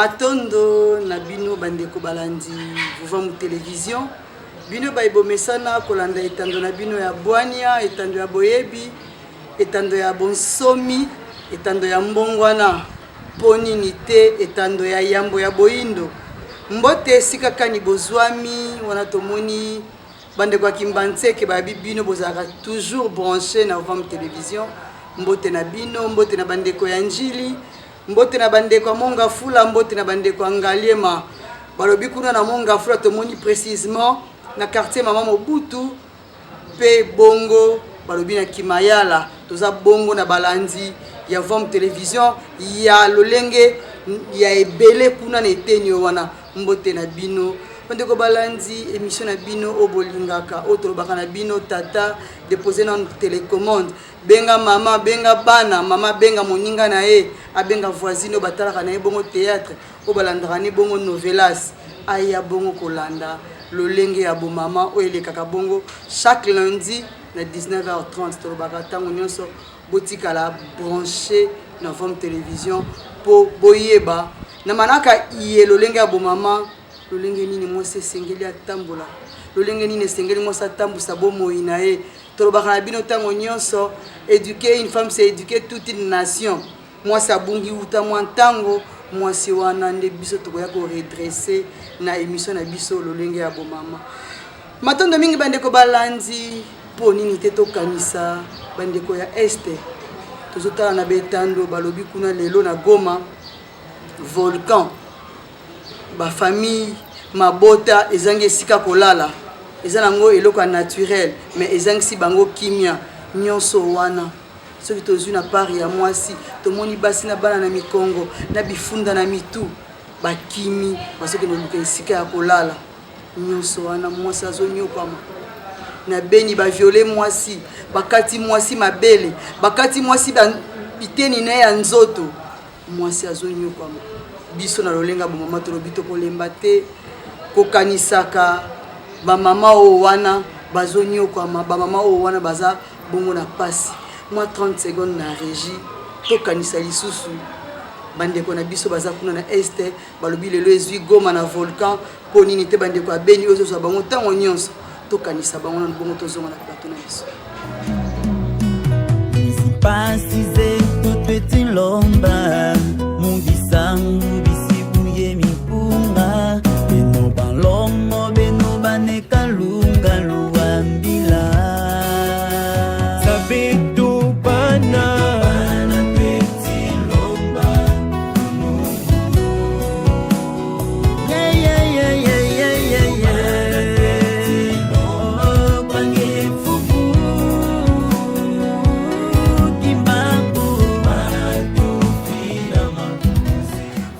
Matondo na bino bandeko balandi Vuvamu Television, bino baye bomesana kolanda etando na bino ya bwania, etando ya boyebi, etando ya bonsomi, etando ya mbongwana, mpo nini te etando ya yambo ya boyindo. Mbote esika kani bozwami wana tomoni Bandeko ya Kimbanseke bayebi bino bozalaka toujours branche na Ovam Television. Mbote na bino, mbote na bandeko ya Njili, mbote na bandeko ya Mongafula, mbote na bandeko ya Ngaliema. Balobi kuna na Mongafula tomoni précisément na quartier Mama Mobutu pe bongo balobi na Kimayala toza bongo na balandi ya Vom Television ya lolenge ya ebele kuna na eteni wana. Mbote na bino bandeko balandi emission na bino oyo bolingaka oyo tolobaka na bino tata depose nanu telecommande benga mama benga bana mama benga moninga na ye abenga voisine oyo batalaka na ye bongo théâtre oyo balandaka ne bongo novelas aya bongo kolanda lolenge ya bomama oyo elekaka bongo chaque lundi na 19h30 tolobaka ntango nyonso Botikala branche na Vom Television po boyeba na manaka iye lolenge ya bomama, lolenge nini mwasi esengeli atambola, lolenge nini esengeli mwasi atambusa bomoi na ye. Tolobaka na bino ntango nyonso, eduquer une femme c'est eduquer toute une nation. Mwasi abungi wuta mwa ntango, mwasi wana nde biso tokoya ko redresser na emission na biso lolenge ya bomama. Matondo mingi bandeko balandi. Mpo nini te tokanisa bandeko ya Est? Tozotala na betando balobi kuna lelo na Goma volcan, ba famille mabota ezangi esika kolala, eza nango eloko ya naturel mais ezangisi bango kimia. Nyonso wana soki tozwi na part ya mwasi, tomoni basi na bana na mikongo na bifunda na mitu bakimi, bazokende koluka esika ya kolala. Nyonso wana mwasi azonyokwama na beni, ba viole mwasi, bakati mwasi mabele, bakati mwasi biteni na ye ya nzoto, mwasi azonyokwama. Biso na lolenga bomama tolobi tokolemba te kokanisaka bamama oyo wana bazonyokwama, bamama oyo wana baza bongo na pasi. Mwa 30 secondes na regie, tokanisa lisusu bandeko na biso baza kuna na este. Balobi lelo ezwi Goma na volcan, mpo nini te bandeko ya Beni oyo ezozwa bango ntango nyonso? Tokanisa bango nanu, bongo tozonga na plateau na biso. Pasi zetu twetilomba mubisangu bisibuye mipunga beno balongo beno banekalunga luambila Sabetu bana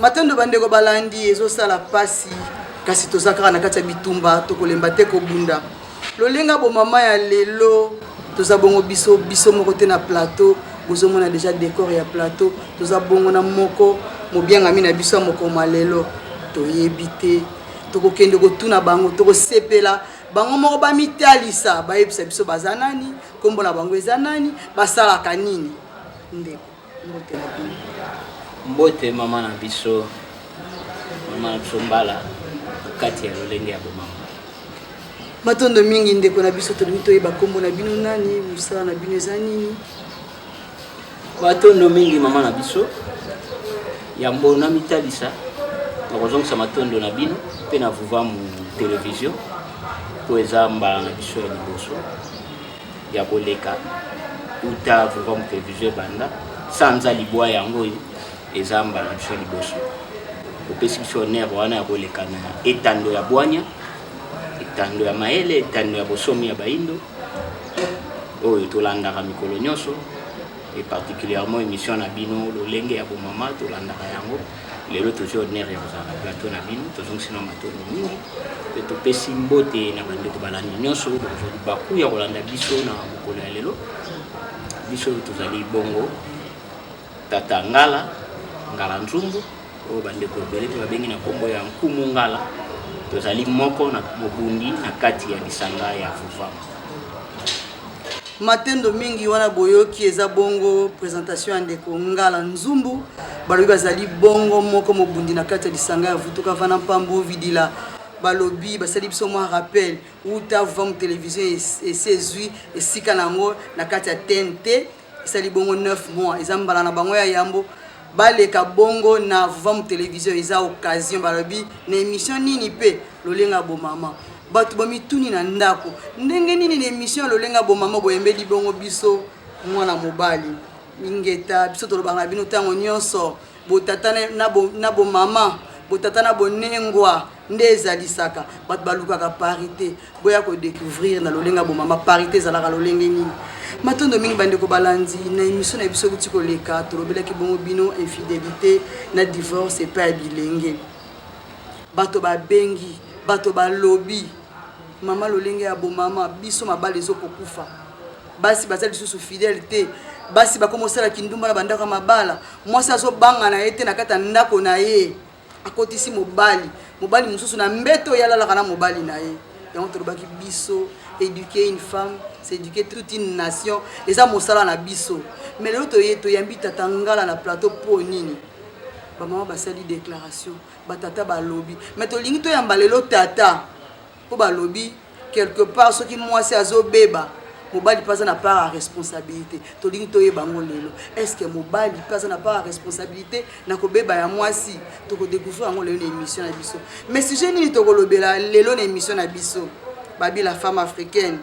Matondo bandeko balandi, ezosala pasi kasi toza kaka na kati ya bitumba, tokolemba te kobunda. Lolenga bomama ya lelo toza bongo biso biso moko te na plateau, bozomona deja decor ya plateau, toza bongo na moko mobiangami na biso ya mokolo ya lelo, toyebi te tokokende kotuna bango, tokosepela bango moko bamitalisa, bayebisa biso baza nani, nkombo na bango eza nani, basalaka nini. Ndeko Mbote na bino. Mbote mama na biso, mama na biso Mbala na kati ya lolenge ya bomama. Matondo mingi ndeko na biso, tolingi toyeba nkombo na bino nani, mosala na bino eza nini? Matondo mingi mama na biso, yambo na mitalisa nakozongisa matondo na bino mpe na Vuvamu Television mpo eza mbala na biso ya liboso ya koleka uta Vuvamu Television ebanda sanza libwa yango oyo eza mbala na biso ya liboso. Opesi biso honneur wana ya koleka na etando ya bwanya, etando ya mayele, etando ya bosomi ya bayindo oyo tolandaka mikolo nyonso et particulièrement émission na bino lolenge ya bomama tolandaka yango. Lelo tozwi honneur ya kozala na plateau na bino, tozongisi na matondo mingi mpe topesi mbote na bandeko balandi nyonso oyo bakozwa libaku ya kolanda biso na mokolo ya lelo. Biso tozali bongo tata Ngala Ngala Nzumbu oyo bandeko ebele mpe babengi na nkombo ya Nkumu Ngala. Tozali moko na mobundi na kati ya lisanga ya Vuvama. Matendo mingi wana boyoki eza bongo presentation ya ndeko Ngala Nzumbu. Balobi bazali bongo moko mobundi na kati ya lisanga ya Vutuka Vana Mpambu Vidila. Balobi basali biso mwa rappel uta Vam Television esi ezwi esika na yango na kati ya TNT esali bongo 9 mois, eza mbala na bango ya yambo baleka bongo na Vam Television. Eza occasion balobi na émission nini pe lolenga bomama bato bamituni na ndako ndenge nini na émission ya lolenga bomama boyembeli bongo biso mwana mobali ingeta. Biso tolobaka na bino ntango nyonso botata na bomama, botata na bonengwa nde ezalisaka bato balukaka parité. Boya kodécouvrir na lolenga bomama parité ezalaka lolenge nini. Matondo mingi bandeko balandi na émission na biso ekuti koleka, tolobelaki bongo bino infidélité na divorce epai ya bilenge. Bato babengi, bato balobi mama lolenge ya bomama biso mabala ezokokufa, basi baza lisusu fidèle te, basi bakoma osala kindumba na bandako ya mabala, mwasi azobanga na ye te na kati ya ndako na ye, akotisi mobali mobali mosusu na mbeto oyo alalaka na mobali na ye. Yango tolobaki biso éduquer une femme, c'est éduquer toute une nation, eza mosala na biso. Mais lelo toye toyambi tata Ngala na plateau mpo nini? Bamama basali déclaration, batata balobi, mais tolingi toyamba lelo tata mpo balobi quelque part soki mwasi azobeba, mobali mpe aza na part ya responsabilité. Tolingi toyeba yango lelo, est ce que mobali mpe aza na part ya responsabilité na kobeba ya mwasi? Tokodécouvrir yango lelo na émission na biso. Mais sujet nini tokolobela lelo na émission na biso? Babi la femme africaine,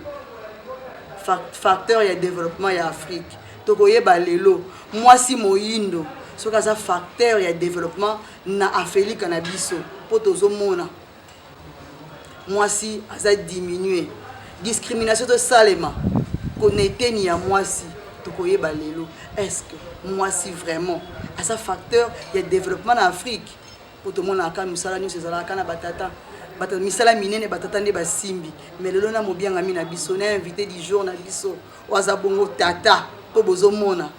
facteur ya développement ya Afrique. Tokoyeba lelo mwasi moyindo soki aza facteur ya développement na Afrika na biso, mpo tozomona mwasi aza diminue, discrimination tosalema kona eteni ya mwasi. Tokoyeba lelo est ce que mwasi vraiment aza facteur ya développement na Afrique, mpo tomonaka misala nyonso ezalaka na batata, misala minene batata nde basimbi. Mais lelo na mobiangami na biso, na invité du jour na biso oyo aza bongo tata, mpo bozomona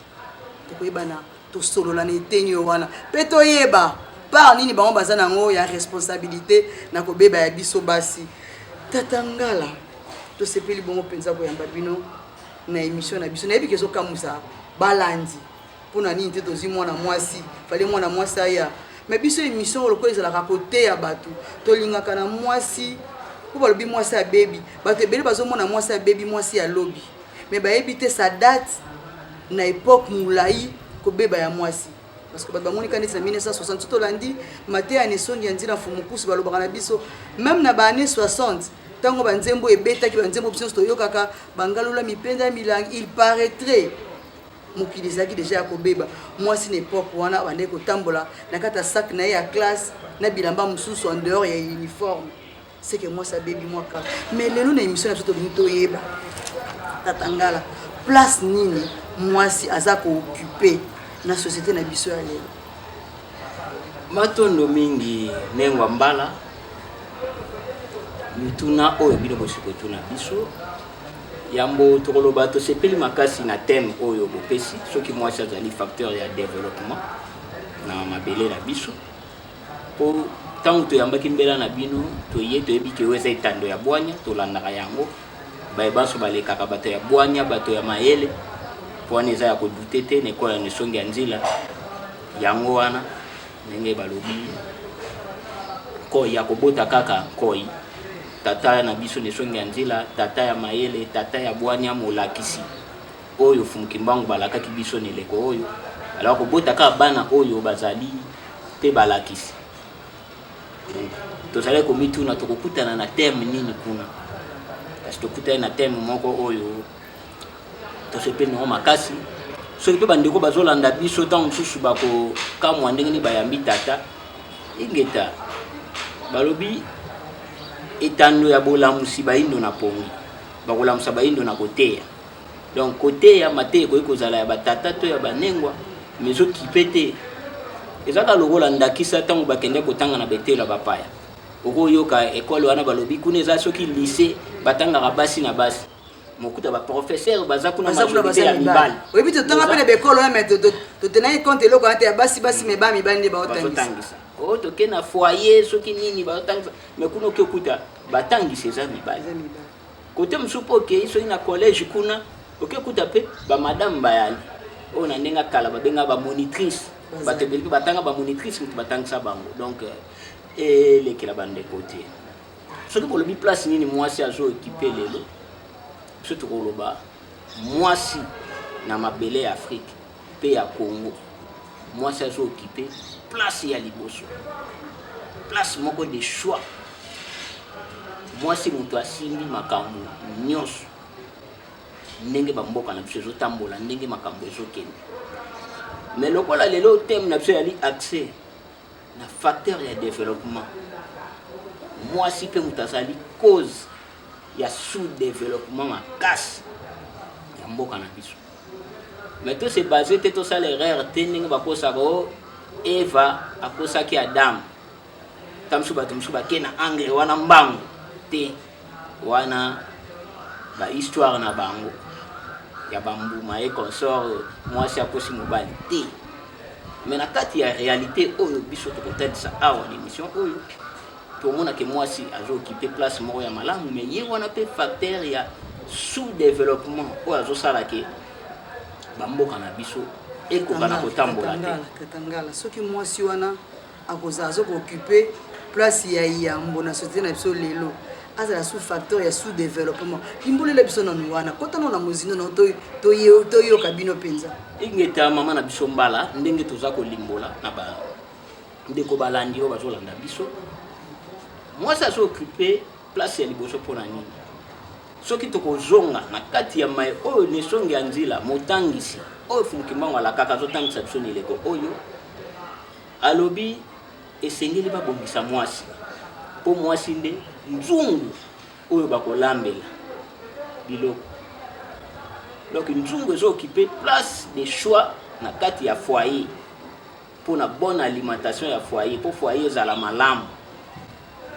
tokoyebana, tosolola na eteni oyo wana mpe toyeba part nini bango baza nango ya responsabilité na kobeba ya biso basi. Tata Ngala, tosepeli bongo mpenza koyamba bino na émission na biso. Nayebi ke ezokamwisa balandi mpona nini te tozwi mwana mwasi, fale mwana mwasi aya. Mais biso émission oyo lokola ezalaka koteya bato, tolingaka na mwasi mpo balobi mwasi abebi. Bato ebele bazomona mwasi abebi, mwasi ya lobi, mais bayebi te sa date na époque molai kobeba ya mwasi, parce que bato bamonika neti na 1960. So tolandi mateya na esongi ya nzila Mfumukusu, balobaka na biso même na baannée 60, ntango banzembo ebetaki, banzembo biso nyonso toyokaka, bangalula mipenda ya milangi, il paraîtrait mokili ezalaki déjà ya kobeba. Mwasi na époque wana bandeki kotambola na kati ya sac na ye ya classe na bilamba mosusu en dehors ya uniforme, c'est que mwasi abebi mwa kala. Mais lelo na émission na biso tolingi toyeba, tata Ngala, place nini mwasi aza kooccuper na société na biso ya lelo? Matondo mingi nengwa mbala mituna oyo bino bosi kotuna biso. Yambo tokoloba tosepeli makasi na thème oyo bopesi, soki mwasi azali facteur ya développement na mabele na biso, mpo ntango toyambaki mbela na bino, toye toyebi ke oyo eza etando ya bwanya, tolandaka yango, baye banso balekaka bato ya bwanya, bato ya mayele, mpo wana eza ya kodouter te na ekolo ya nesongi ya nzela. Yango wana ndenge balobi nkoi ya kobota kaka nkoi. Tata na biso nesongi ya nzela, tata ya mayele, tata ya bwanya, molakisi oyo Fumuki Mbangu balakaki biso na eleko oyo alaka kobota kaka bana oyo bazali mpe balakisi. Donc tozalaki komituna tokokutana na thème nini kuna, kasi tokutani na thème moko oyo tosepeli nango makasi. Soki mpe bandeko bazolanda biso, ntango mosusu bakokamwa ndenge nini bayambi tata. Ingeta, balobi etando ya bolamusi bayindo na pongi, bakolamusa bayindo na koteya. Donc koteya mateya ekoki kozala ya batata to ya banengwa, mais ezokipe te. Ezaka lokola ndakisa ntango bakende kotanga na betelo ya bapaya, okoyoka ekole wana balobi kuna eza soki lycée, batangaka basi na basi, mokuta baprofesseur baza kuna majorité ya mibali. Oyebi, totanga mpe na bekolo wana, mais totenaki compte eloko wana te ya basi basi, mais ba mibali nde baotangisa. Bazotangisa o toke na foyer soki nini, bazotangisa, mais kuna oki okuta batangisa eza mibali. Kote mosusu mpo okei soki na collège kuna. Oke kuta mpe ba madame bayali oyo na ndenge kala babenga ba monitrice, bato ebele mpe batanga ba monitrice, moto batangisa bango. Donc elekela bandeko te. Soki bolobi place nini mwasi azo okipe lelo, biso tokoloba mwasi na mabele ya Afrique mpe ya Congo, mwasi azo okipe place ya liboso, place moko de choix. Mwasi moto asimbi makambo nyonso, ndenge bamboka na biso ezotambola, ndenge makambo ezokende. Mais lokola lelo thème na biso ezali accès na facteur ya développement, mwasi mpe moto azali cause ya sous-développement makasi ya mboka na biso. Mais to se base te, tosala erreur te ndenge bakosaka o Eva akosaki Adam. Ta mosusu bato mosusu bake na angle wana mbangu te, wana ba histoire na bango ya bambuma ye consort, mwasi akosi mobali te. Mais na kati ya réalité oyo biso tokotalisa awa na émission oyo, tomonake mwasi azo-occupe place moko ya malamu, mais ye wana mpe facteur ya sous-développement oyo azosala ke bamboka na biso ekoka na kotambola te. Katangala, soki mwasi wana akozala azokooccupe place ya yambo na société na biso lelo, azala sous facteur ya sous développement, limbolela biso nanu wana, kota nano na mozindo na toyoka bino mpenza. Ingeta, mama na biso Mbala, ndenge toza kolimbola na bandeko balandi oyo bazolanda biso, mwasi azo-occupe place ya liboso mpona nini? Soki tokozonga na kati ya mai oyo nesongi ya nzila motangisi oyo Fumu Kimbangu alakaka azotangisa biso na eleko oyo, alobi esengeli babongisa mwasi, mpo mwasi nde nzungu oyo bakolambela biloko. Donc nzungu ezo-occupe place de choix na kati ya foyer mpona bonne alimentation ya foyer, mpo foyer ezala malamu.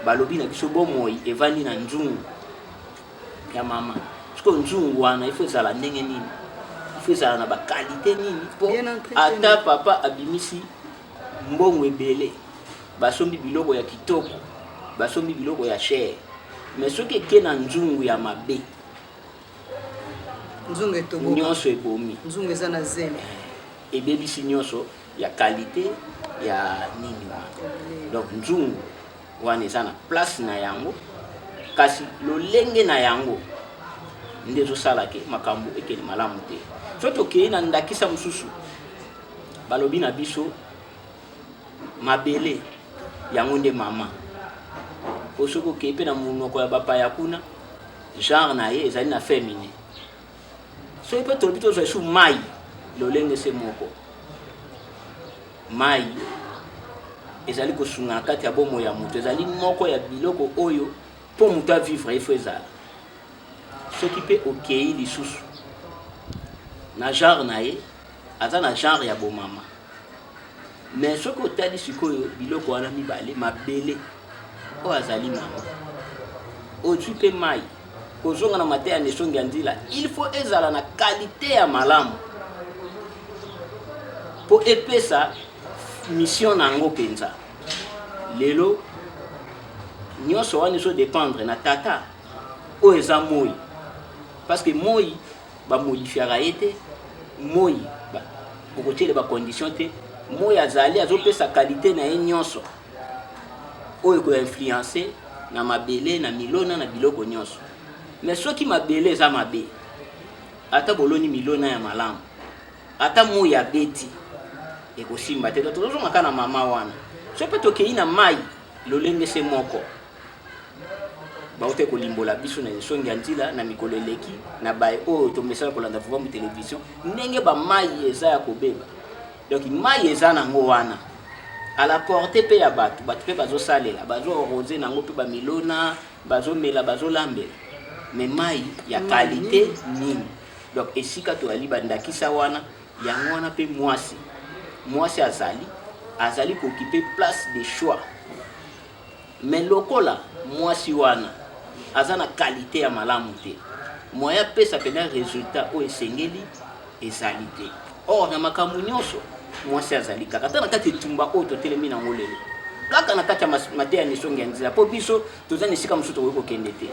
Balobi na biso bomoi evandi na nzungu ya mama. Sikoyo nzungu wana ifo ezala ndenge nini? Ifo ezala na baqualité nini? Mpo ata papa abimisi mbongo ebele, basombi biloko ya kitoko, basombi biloko ya cher, mais soki eke na nzungu ya mabe, nzungu etoboka, nyonso ebomi. Nzungu eza na zelo. Ebebisi nyonso ya qualité ya nini wana. Donc nzungu wana eza na place na yango, kasi lolenge na yango nde ezosala ke makambo ekende malamu te. So tokei na ndakisa mosusu, balobi na biso mabele yango nde mama, po soki okei mpe na monoko ya bapaya kuna, genre na ye ezali na féminin. Soki mpe tolobi tozwa esu mai, lolenge se moko, mai ezali kosunga na kati ya bomoi ya moto, ezali moko ya biloko oyo mpo moto avivre ifo ezala. Soki mpe okei lisusu na genre na ye, aza na genre ya bomama. Mais soki otali sikoyo biloko wana mibale, mabele oyo azali mama, ozwi mpe mai, kozonga na mateya na esongi ya nzila, il faut ezala na qualité ya malamu mpo epesa mission na yango mpenza. Lelo nyonso wana ezodépendre na tata oyo eza moi, parce que moi bamodifiaka ye te, moi okotiele bacondition te. Moi azali azopesa qualité na ye nyonso oyo ekoinfluence na mabele, na milona, na biloko nyonso. Mais soki mabele eza mabe, ata boloni milona ya malamu, ata moi abeti, ekosimba te. Tozozonga kaka na mama wana. So mpe tokei na mai, lolenge se moko, bauti kolimbola biso na esongi ya nzila na mikolo eleki, na baye oyo tomesana kolanda Vuvamu Télévision, ndenge bamai eza ya kobeba. Donc mai eza nango wana à la portée mpe ya bato, bato mpe bazosalela, bazoarroser nango mpe bamilona, bazomela, bazolambela, mais mai ya qualité nini? Donc esika toyali bandakisa wana, yango wana mpe mwasi, mwasi azali kooccupe place de choix. Mais lokola mwasi wana aza na qualité ya malamu te, moyen apesa mpenza résultat oyo esengeli ezali te. Or na makambo nyonso mwasi azali kaka ata na kati etumba oyo totelemi nango lelo, kaka na kati ya mateya ya nesongi ya nzela, mpo biso toza na esika mosusu tokoki kokende te.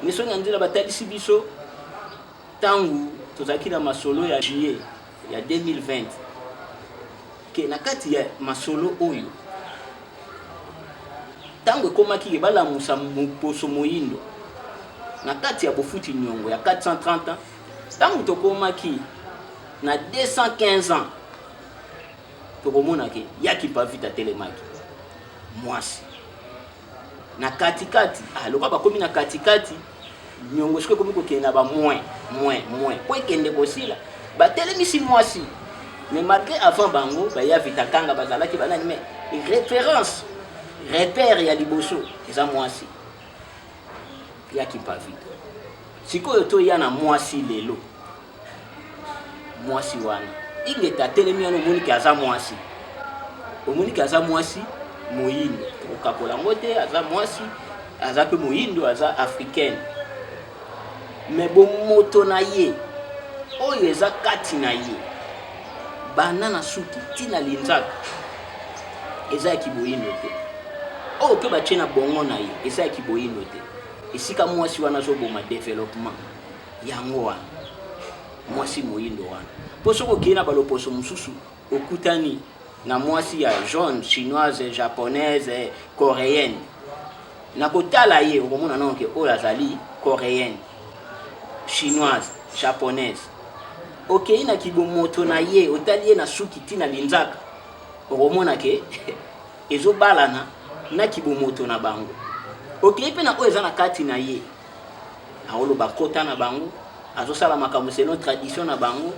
Nesongi ya nzela batalisi biso. Ntango tozalaki na masolo ya juillet ya 2020, ke na kati ya masolo oyo, ntango ekomaki ke balamusa moposo moyindo na kati ya bofuti niongo ya 430 ans, ntango tokomaki na 215 ans, tokomona ke ya Kimpa Vita atelemaki mwasi na katikati. Ah, lokola bakomi na katikati, niongo soki ekomi kokende na ba moins moins moins po ekende kosila, batelemisi mwasi. Mais malgré avant bango baya Vita Kanga bazalaki banani, mais référence, repère ya liboso eza mwasi ya Kimpa Vita. Sikoyo toya na mwasi lelo, mwasi wana ingeta atelemi wana, omoni ke aza mwasi, omoni ke aza mwasi moyindo, tokokakola yango te, aza mwasi, aza mpe moyindo, aza africaine, mais bomoto na ye oyo eza kati na ye, banda na suki ntina linzaka, eza ya kiboyindo te. Oyo mpe batie na bongo na ye eza ya kiboyindo te. Esika mwasi wana azoboma développement, yango wana mwasi moyindo wana. Mpo soki okei na baloposo mosusu, okutani na mwasi ya jaune, chinoise, japonaise, coréenne, na kotala ye okomona nano ke oyo azali coréenne, chinoise, japonaise. Okei na kibomoto na ye, otali ye na suki ntina linzaka, okomona ke ezobalana na kibomoto na bango. Okei mpe na oyo eza na kati na ye, aoloba nkota na bango, azosala makambo selon tradition na bango,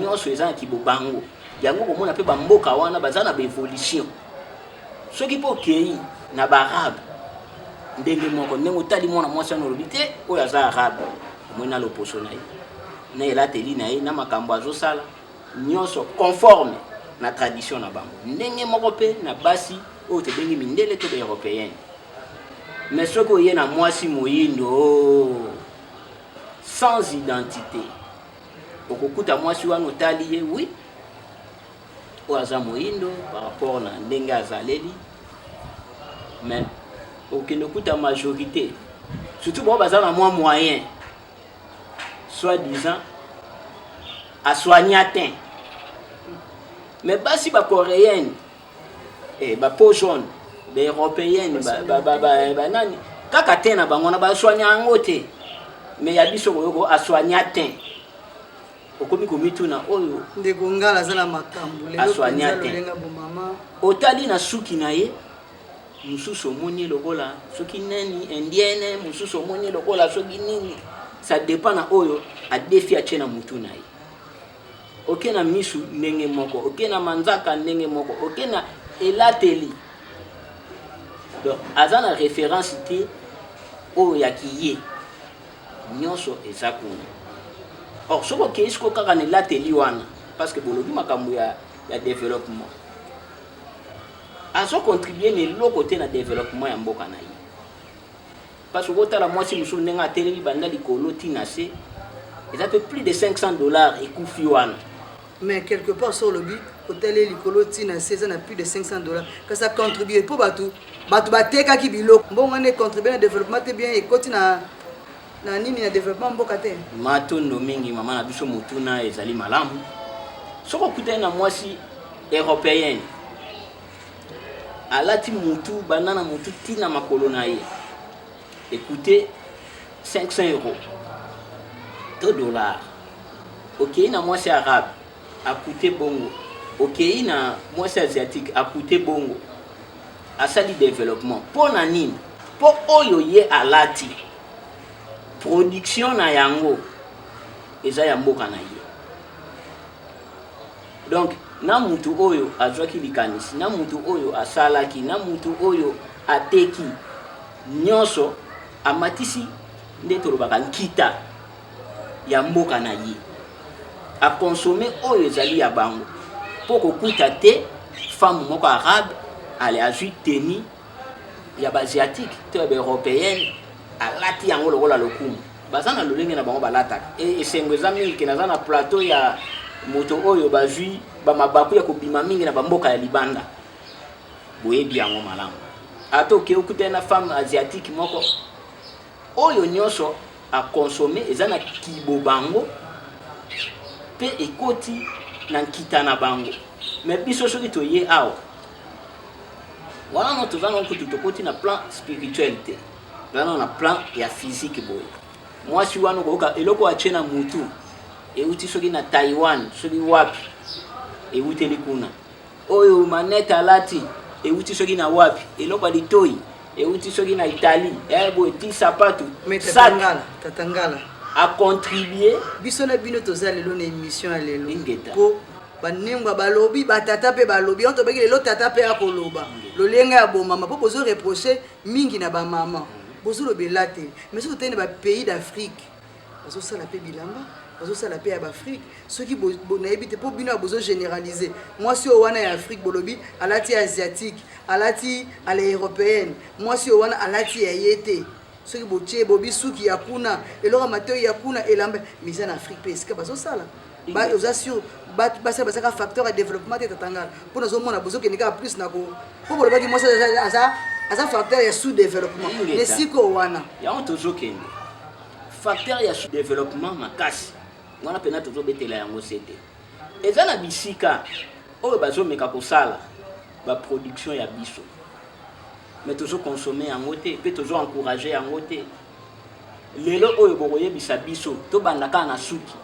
nyonso eza na kibobango. Yango komona mpe bamboka wana baza na baévolution. Soki mpe okei na baarabe, ndenge moko, ndenge otali mwana mwasi wana, olobi te oyo aza arabe. Omoni na loposo na ye, na elateli na ye, na makambo azosala nyonso conforme na tradition na bango. Ndenge moko mpe na basi oyo tobengi mindele to baeuropéenne. Mais soki oye na mwasi moyindo sans identité, okokuta mwasi wana, otali ye, oui, oyo aza moyindo par rapport na ndenge azaleli, mais okende okuta majorité, surtout bao baza na mwa moyen, soit disant asoigna teint. Mais basi bacoréenne, eh, bapeau jaune, baeuropéenne, banani, kaka te na bango wana basoigna yango te. Mais ya biso koyoko asoigna teint, okomi komituna oyo. Ndeko Ngala aza na makambo lelo. Asoigna mpenza te. Lolenga bomama. Otali na suki na ye, mosusu omoni lokola soki nani, indienne, mosusu omoni lokola soki nini, ça dépend na oyo adefi atie na mutu na ye. Oke na misu ndenge moko, oke na manzaka ndenge moko, oke na elateli. Donc aza na référence te oyo yaki ye, nyonso eza kuna. Or soki okei siko kaka na elateli wana, parce que bolobi makambo ya développement, azocontribue na eloko te na développement ya mboka na ye. Parce que okotala mwasi mosusu ndenge atelemi, banda likolo ntina se, eza mpe plus de 500 $ ekufi wana. Mais quelque part, so olobi otali likolo ntina se, eza na plus de 500 $, kasi acontribue mpo bato batekaki biloko, mbongo wana econtribue na développement te, bien ekoti na nini, na développement mboka te. Matondo mingi, mama na biso. Motuna ezali malamu. Soki okutani na mwasi européenne, alati mutu banda na mutu ntina makolo na ye, ekute 500 € to dollar. Okei na mwasi arabe, akute bongo. Okei na mwasi asiatique, akute bongo. Asali développement mpo na nini? Mpo oyo ye alati, production na yango eza ya mboka na ye. Donc na mutu oyo azwaki likanisi, na mutu oyo asalaki, na mutu oyo ateki, nyonso amatisi nde tolobaka nkita ya mboka na ye, akonsome oyo ezali ya bango. Mpo kokuta te femme moko arabe ale azwi tenue ya baasiatique to ya baeuropéenne, alati yango lokola lokumu. Baza na lolenge na bango balataka. E esengo eza mingi ke naza na plateau ya moto oyo bazwi bamabaku ya kobima mingi na bamboka ya libanda. Boyebi yango malamu. Ata oke okutani na femme asiatique moko, oyo nyonso akonsome eza na kibo bango. Mpe ekoti na nkita na bango. Mais biso soki toye awa wana no toza nano kutu tokoti na plan spirituel te, toza nano na plan ya physique. Boye mwasi wana okoyoka eloko atie na mutu euti soki na Taiwan, soki wapi, ewuteli kuna. Oyo manete alati euti soki na wapi, eloko ya litoi euti soki na Italie, eh, boye ti sapatu. Mais Tata Ngala, Tata Ngala, acontribue. Biso na bino toza lelo na émission ya lelo Ingeta. Po banengwa balobi, batata mpe balobi, yango tobeki lelo tata mpe akoloba lolenga ya bomama, mpo bozo reproche mingi na bamama, bozolobela te. Mais soki totali na bapays d'Afrique, bazosala mpe bilamba, bazosala mpe ya baAfrique. Soki nayebi te mpo bino ya bozo généraliser mwasi oyo wana ya Afrique, bolobi alati asiatique, alati à la européenne, mwasi oyo wana alati ya ye te. Soki botie bobi suki ya kuna, eloko ya matoi ya kuna, elamba, mais eza na Afrique mpe esika bazosala. Oza sur basala, bazaka facteur ya développement te. Tata Ngala, mpo nazomona bozokende kaka plus na ko mpo bolobaki mwasi aza facteur ya sous développement. Ingeta. Esika wana Yango tozokende facteur ya sous développement makasi wana mpena tozobetela yango se te. Eza na bisika oyo bazomeka kosala baproduction ya biso, mais tozoconsommer yango te mpe tozoencourager yango te. Lelo oyo bokoyebisa biso, tobanda kaka na suki.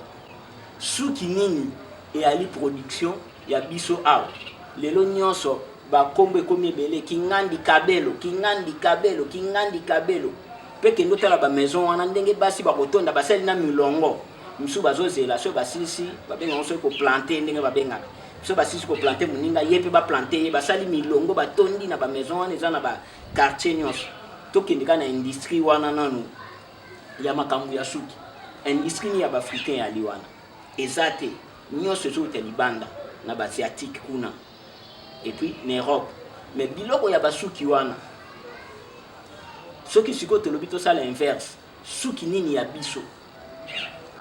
Suki nini eyali production ya biso awa? Lelo nyonso bakombo ekomi ebele, kingandi kabelo, kingandi kabelo, kingandi kabelo. Mpe kende otala bamaison wana, ndenge basi bakotonda, basali na milongo mosusu, bazozela soki basilisi, babengaka soki koplanter, ndenge babengaka soki basilisi koplanter moninga ye mpe baplanter ye, basali milongo, batondi na bamaison wana, eza na baquartier nyonso. Tokende kaka na industrie wana nanu ya makambo ya suki. Industrie nini ya baafricain yali wana? Eza te. Nyonso ezouta libanda, na baasiatique kuna et puis na Europe. Mais biloko ya basuki wana, soki sikoyo tolobi tosala inverse, suki nini ya biso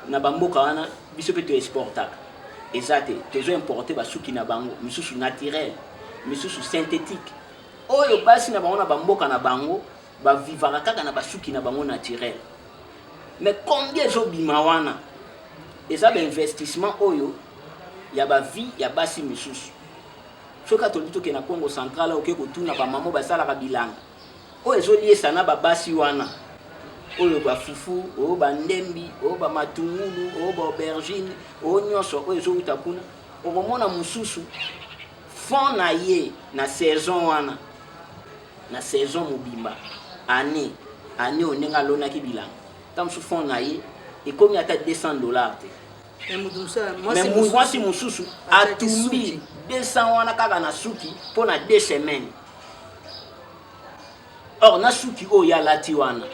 na bamboka wana biso mpe toexportaka? Eza te. Tozoimporter basuki na bango, misusu naturel, misusu synthétique. Oyo basi na bango na bamboka na bango bavivaka kaka na basuki na bango naturel, mais combien ezobima wana? Eza bainvestissement oyo ya bavie ya basi misusu. Soki atolobi tokende na Congo Central, oke kotuna bamama basalaka bilanga oyo ezoliesa na babasi wana, oyo bafufu, oyo bandembi, oyo bamatungulu, oyo baaubergine, oyo nyonso oyo ezowuta kuna, okomona mosusu fond na ye na saison wana, na saison mobimba, année oyo ndenge alonaki bilanga, ta mosusu fond na ye ekomi ata 200 $ te. Mais mwasi mosusu atumbi 200 wana kaka na suki mpo na 2 semaines. Or na suki oyo alati wana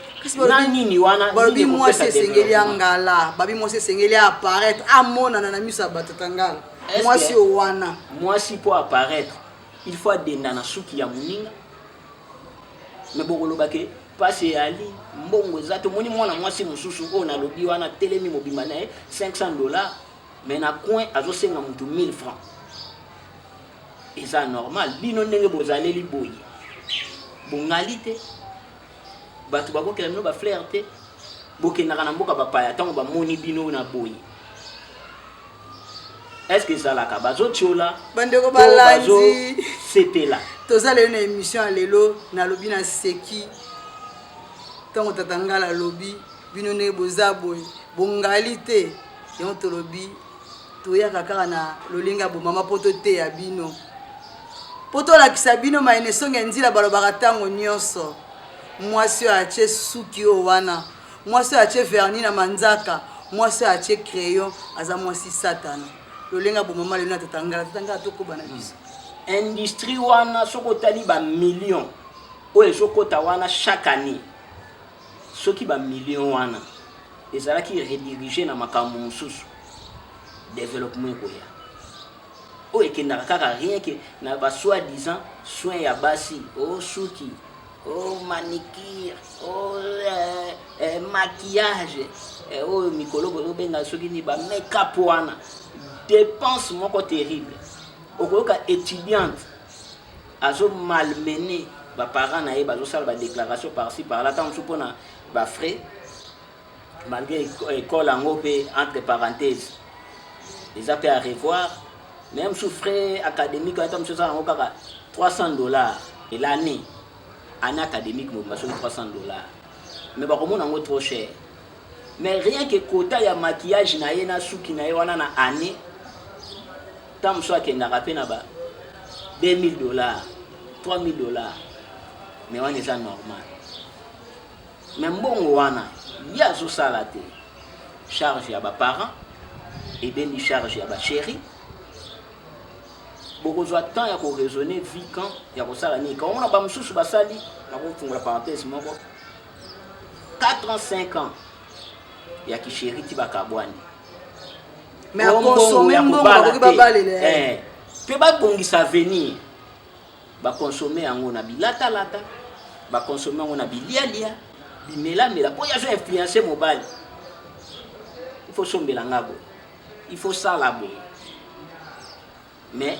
na nini wana? Balobi mwasi esengeli ya ngala, babi mwasi esengeli apparaître, amonana na miso ya bato. Tangala mwasi oyo wana. Mwasi mpo apparaître, il faut adenda na suki ya moninga. Mais bokoloba ke mpasi eyali, mbongo eza. Tomoni mwana mwasi mosusu oyo nalobi wana, telemi mobimba na ye 500 $, mais na coin azosenga motu 1000 francs. Eza normal? Bino ndenge bozaleli boye, bongali te, bato bakokela bino bafleur te. Bokendaka na mboka bapaya, ntango bamoni bino na boye, est-ce ezalaka bazotiola? Bandeko balandi, sepela. Toza lelo na émission ya lelo. Nalobi na seki ntango Tata Ngala alobi bino ndenge boza boye, bongali te. Yango tolobi toyaka kaka na lolenge ya bomama mpo toteya bino, mpo tolakisa bino mayene esongi ya nzila. Balobaka ntango nyonso mwasi oyo atie suki oyo wana, mwasi oyo atie vernis na manzaka, mwasi oyo atie crayon, aza mwasi satana. Lolenge ya bomama lelo na Tata Ngala. Tata Ngala, tokoba na biso. Industrie wana, soki otali bamillion oyo ezokɔta wana chaque année, soki bamillion wana ezalaki redirigé na makambo mosusu, développement ekoya. Oyo ekendaka kaka rien que na basoi-disant soin ya basi, o suki, o manicure, o maquillage, oyo mikolo bozobenga soki nini, bamake-up wana, dépense moko terrible. Okoyoka étudiante azomalmener baparent na ye, bazosala badéclaration par-ci par-là, ntango mosusu mpona bafrais, malgré école yango mpe entre parenthèse. Eza pe à revoir. Mais mosusu frais académique ata mosusu eza yango kaka 300 $ et l'année, année académique mobimba, soki 300 $, mais bakomona yango trop cher. Mais rien que quota ya maquillage na ye na suki na ye wana na année, ntango mosusu akendaka mpe na ba 2000 $, 3000 $. Mais wana eza normal. Mais mbongo wana ye azosala te, charge ya baparent ebendi, charge ya bachéri. Bokozwa temps ya koraisonner vie quand ya kosala nini. Kaomona bamosusu basali, nakofungola parenthèse moko, 4 ans, 5 ans ya kichéri ti bakabwani. Mais aconsommer mbongo, bakoki babalela. Mpe babongisa avenir, baconsommer yango na bilatalata, baconsommer yango na bilialia, bimelamela, mpo ye azo influencer mobali: il faut sombela nga boye, il faut sala boye. Mais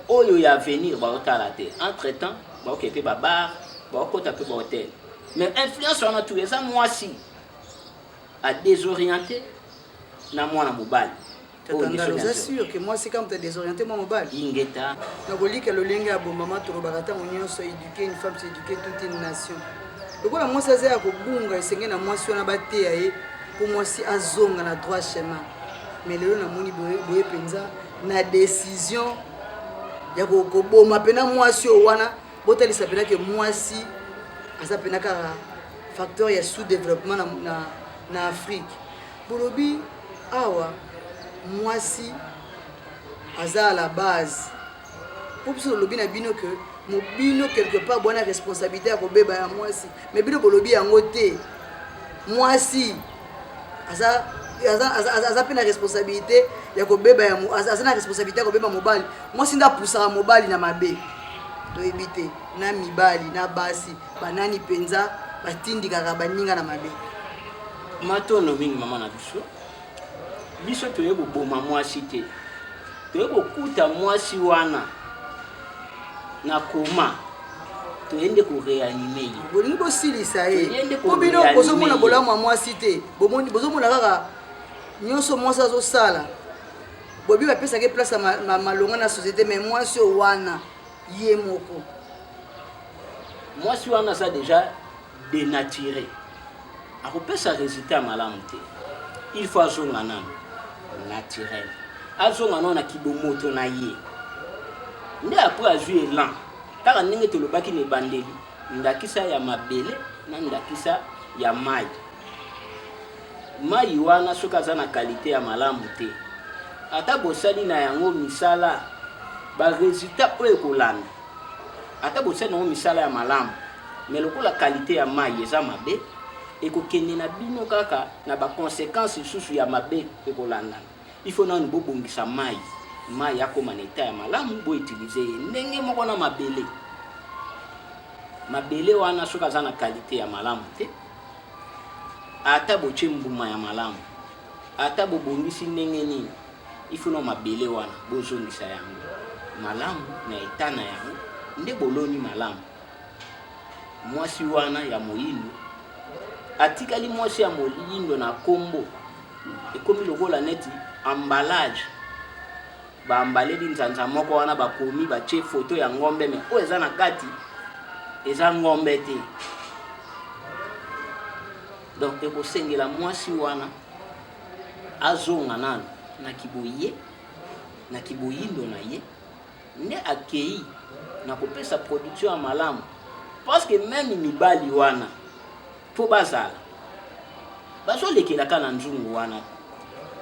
oyo ya avenir baotala te. Entre temps baoke mpe babar, baokota mpe bahotel. Mais influence wana tu eza mwasi adésorienté na mwana mobali. Tata Ndala, oza sûr ke mwasi kaka moto adésorienté mwa mobali? Ingeta. Na kolika lolenge ya bomama, tolobaka ntango nyonso: éduquer une femme, c'est éduquer toute une nation. Lokola mwasi aza ya kobunga, esenge na mwasi wana bateya ye mpo mwasi azonga na droit chemin. Mais lelo namoni boye mpenza na décision ya koboma mpena mwasi oyo wana. Botalisa mpena ke mwasi aza mpena kaka facteur ya sous développement na Afrique. Bolobi awa mwasi aza à la base, mpo biso tolobi na bino ke mobino quelque part bwana responsabilité ya kobeba ya mwasi. Mais bino bolobi yango te. Mwasi aza mpe na responsabilité ya kobeba ya, aza na responsabilité ya kobeba mobali. Mwasi nde apusaka mobali na mabe. Toyebi te, na mibali na basi, banani mpenza batindikaka baninga na mabe? Matono mingi, mama na biso. Biso toye koboma mwasi te, toye kokuta mwasi wana na koma, toye nde koréanimer ye. Bolingi bosilisa ye mpo bino bozomona bolamu ya mwasi te. Bozomona kaka nyonso mwasi azosala. Bobi bapesaki place ya malonga na société, mais mwasi oyo wana ye moko. Mwasi wana aza déjà dénaturé, akopesa résultat ya malamu te. Il faut azonga nano naturel, azonga nano na kibomoto na ye, nde après azwi élan. Kaka ndenge tolobaki na ebandeli, ndakisa ya mabele na ndakisa ya mai. Mai wana soki aza na qualité ya malamu te, ata bosali na yango misala, barésultat oyo ekolanda, ata bosali nango misala ya malamu, mais lokola qualité ya mai eza mabe, ekokende na bino kaka na baconséquence lisusu ya mabe ekolandana. Il faut nanu bobongisa mai, mai akóma na état ya malamu, boutiliser ye. Ndenge moko na mabele. Mabele wana soki aza na qualité ya malamu te, ata botie mbuma ya malamu, ata bobongisi ndenge nini, il faut na mabele wana bozongisa yango malamu na état na yango, nde boloni malamu. Mwasi wana ya moyindo atikali mwasi ya moyindo na nkombo, ekomi lokola neti emballage, baambaleli nzanza moko wana, bakomi, batie foto ya ngombe, mais oyo eza na kati eza ngombe te. Donc ekosengela mwasi wana azonga nano na kiboye, na kiboyindo na ye, nde akei na kopesa production ya malamu. Parce que même mibali wana, mpo bazala bazolekelaka na nzungu wana,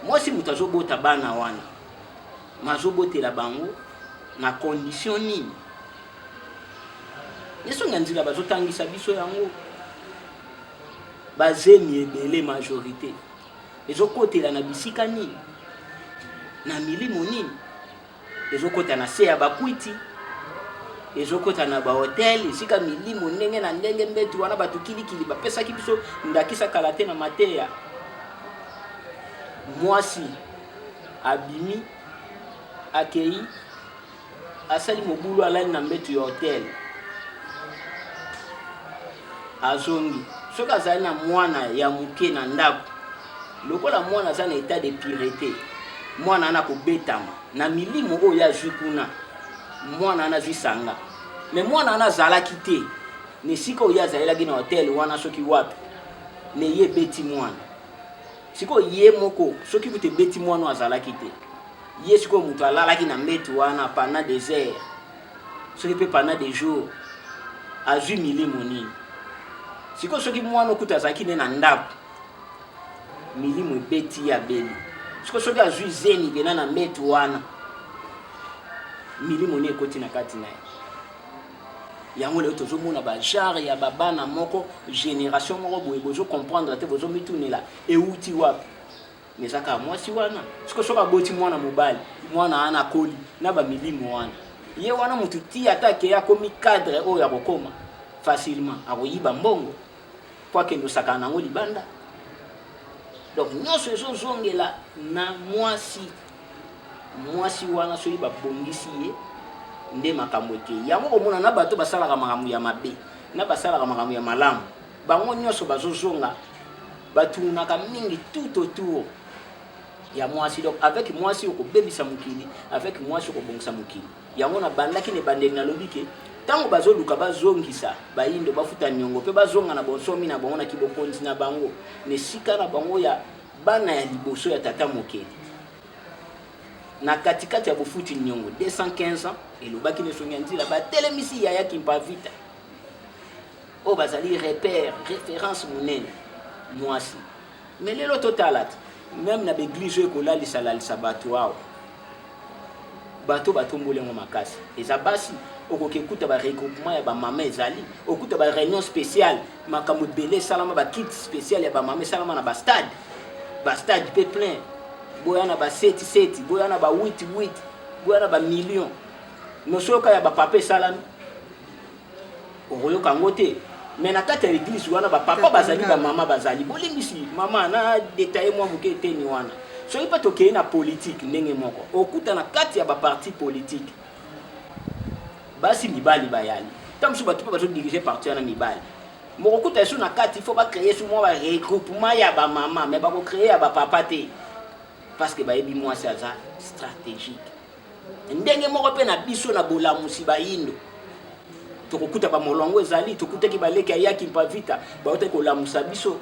mwasi moto azobota bana wana, mazobotela bango na condition nini? Nyonso na nzela bazotangisa biso yango. Bazemi ebele, majorité ezokotela na bisika nini, na milimo nini? Ezokota na se ya bakwiti, ezokota na bahotel, esika milimo ndenge na ndenge. Mbetu wana bato kilikili bapesaki biso ndakisa kala te na mateya. Mwasi abimi, akei, asali mobulu, alali na mbetu ya hotel, azongi. Soki azali na mwana ya moke na ndako, lokola mwana aza na état de pureté. Mwana wana akobetama na milimo oyo ye azwi kuna. Mwana wana azwi sanga. Mais mwana wana azalaki te na esika oyo ye azalelaki na hotel wana soki wapi. Mais ye ebeti mwana. Sikoyo ye moko soki kutu ebeti mwana oyo azalaki te. Ye sikoyo moto alalaki na mbetu wana pendant des heures soki mpe pendant des jours azwi milimo nini? Sikoyo soki mwana okuta azalaki nde na ndako milimo ebeti ye abeli. Sikoyo soki azwi zemi pena na mbetu wana milimo nini ekoti na kati na ye? Yango lelo tozomona ba genre ya babana moko generation moko boye bozo comprendre te, bozomitunela euti wapi? Mais eza kaka mwasi wana. Sikoyo soki aboti mwana mobali, mwana wana akoli na ba milimo wana, ye wana mutu ti ata akei akomi cadre oyo akokoma facilement akoyiba mbongo po akende osakana nango libanda. Donc nyonso ezozongela na mwasi. Mwasi wana soki babongisi ye nde makambo ekei. Yango komona na bato basalaka makambo ya mabe na basalaka makambo ya malamu, bango nyonso bazozonga batunaka mingi tout autour ya mwasi. Donc avec mwasi okobebisa mokili, avec mwasi okobongisa mokili. Yango nabandaki na ebandeli nalobi ke ntango bazoluka bazongisa bayindo bafuta niongo mpe bazonga na bonsomi na bango na kibokonzi na bango na esika na bango ya bana ya liboso ya tata mokeli na katikati ya bofuti niongo 215 ans elobaki na esongi ya nzila batelemisi yaya Kimpavita oyo bazali repère référence monene mwasi. Mais lelo totala te meme na baeglise oyo ekolalisa lalisa bato awa bato batomboli yango makasi eza basi. Okoki ekuta ba regroupement ya bamama ezali, okuta ba réunion spéciale, makambo ebele esalama, ba kit spéciale ya bamama esalama na ba stade, ba stade mpe plein, boya na ba seti seti, boya na ba 8 8, boya na ba million. Mais soki ya bapapa esalami okoyoka yango te. Mais na kati ya eglise wana bapapa bazali, bamama bazali. Bolimbisi mama na detaille mwa moke eteni wana. Soki mpe tokei na politike ndenge moko, okuta na kati ya baparti politike basi mibali bayali, ntango mosusu bato mpe bazodirige parti wana mibali mokokuta esu na kati, il faut bacreye su mwa baregroupement ya bamama, mais bakocreye ya bapapa te, parce que bayebi mwasi aza stratégique. Ndenge moko mpe na biso na bolamusi bayindo tokokuta bamolongo ezali, tokutaki baleki ya Yaki Mpavita bautaki kolamusa biso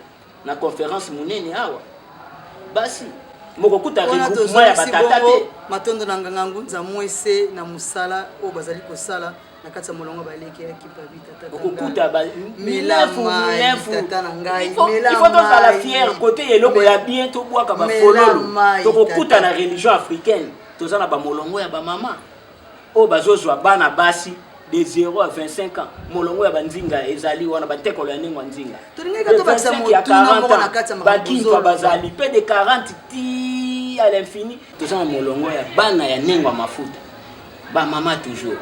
na conférence monene awa, basi mokokuta regroupement ya batata te. Matondo na Nganga Ngunza Mwese na mosala oyo bazali kosala na kati ya molongo baleki ya Kimpavita. Okokuta ba minefu minefu, il faut tozala fier kote eloko ya bien, tobwaka bafololo. Tokokuta na religion africaine toza na bamolongo ya bamama oyo bazozwa bana basi de 0 à 25 ans, molongo ya banzinga ezali wana, batekolo ya ndenge ya nzinga Tolingaki tobakisa motuna moko na kati ya bakimpa bazali mpe de 40 ti à l'infini. Toza na molongo ya bana ya ndenge ya mafuta, bamama toujours,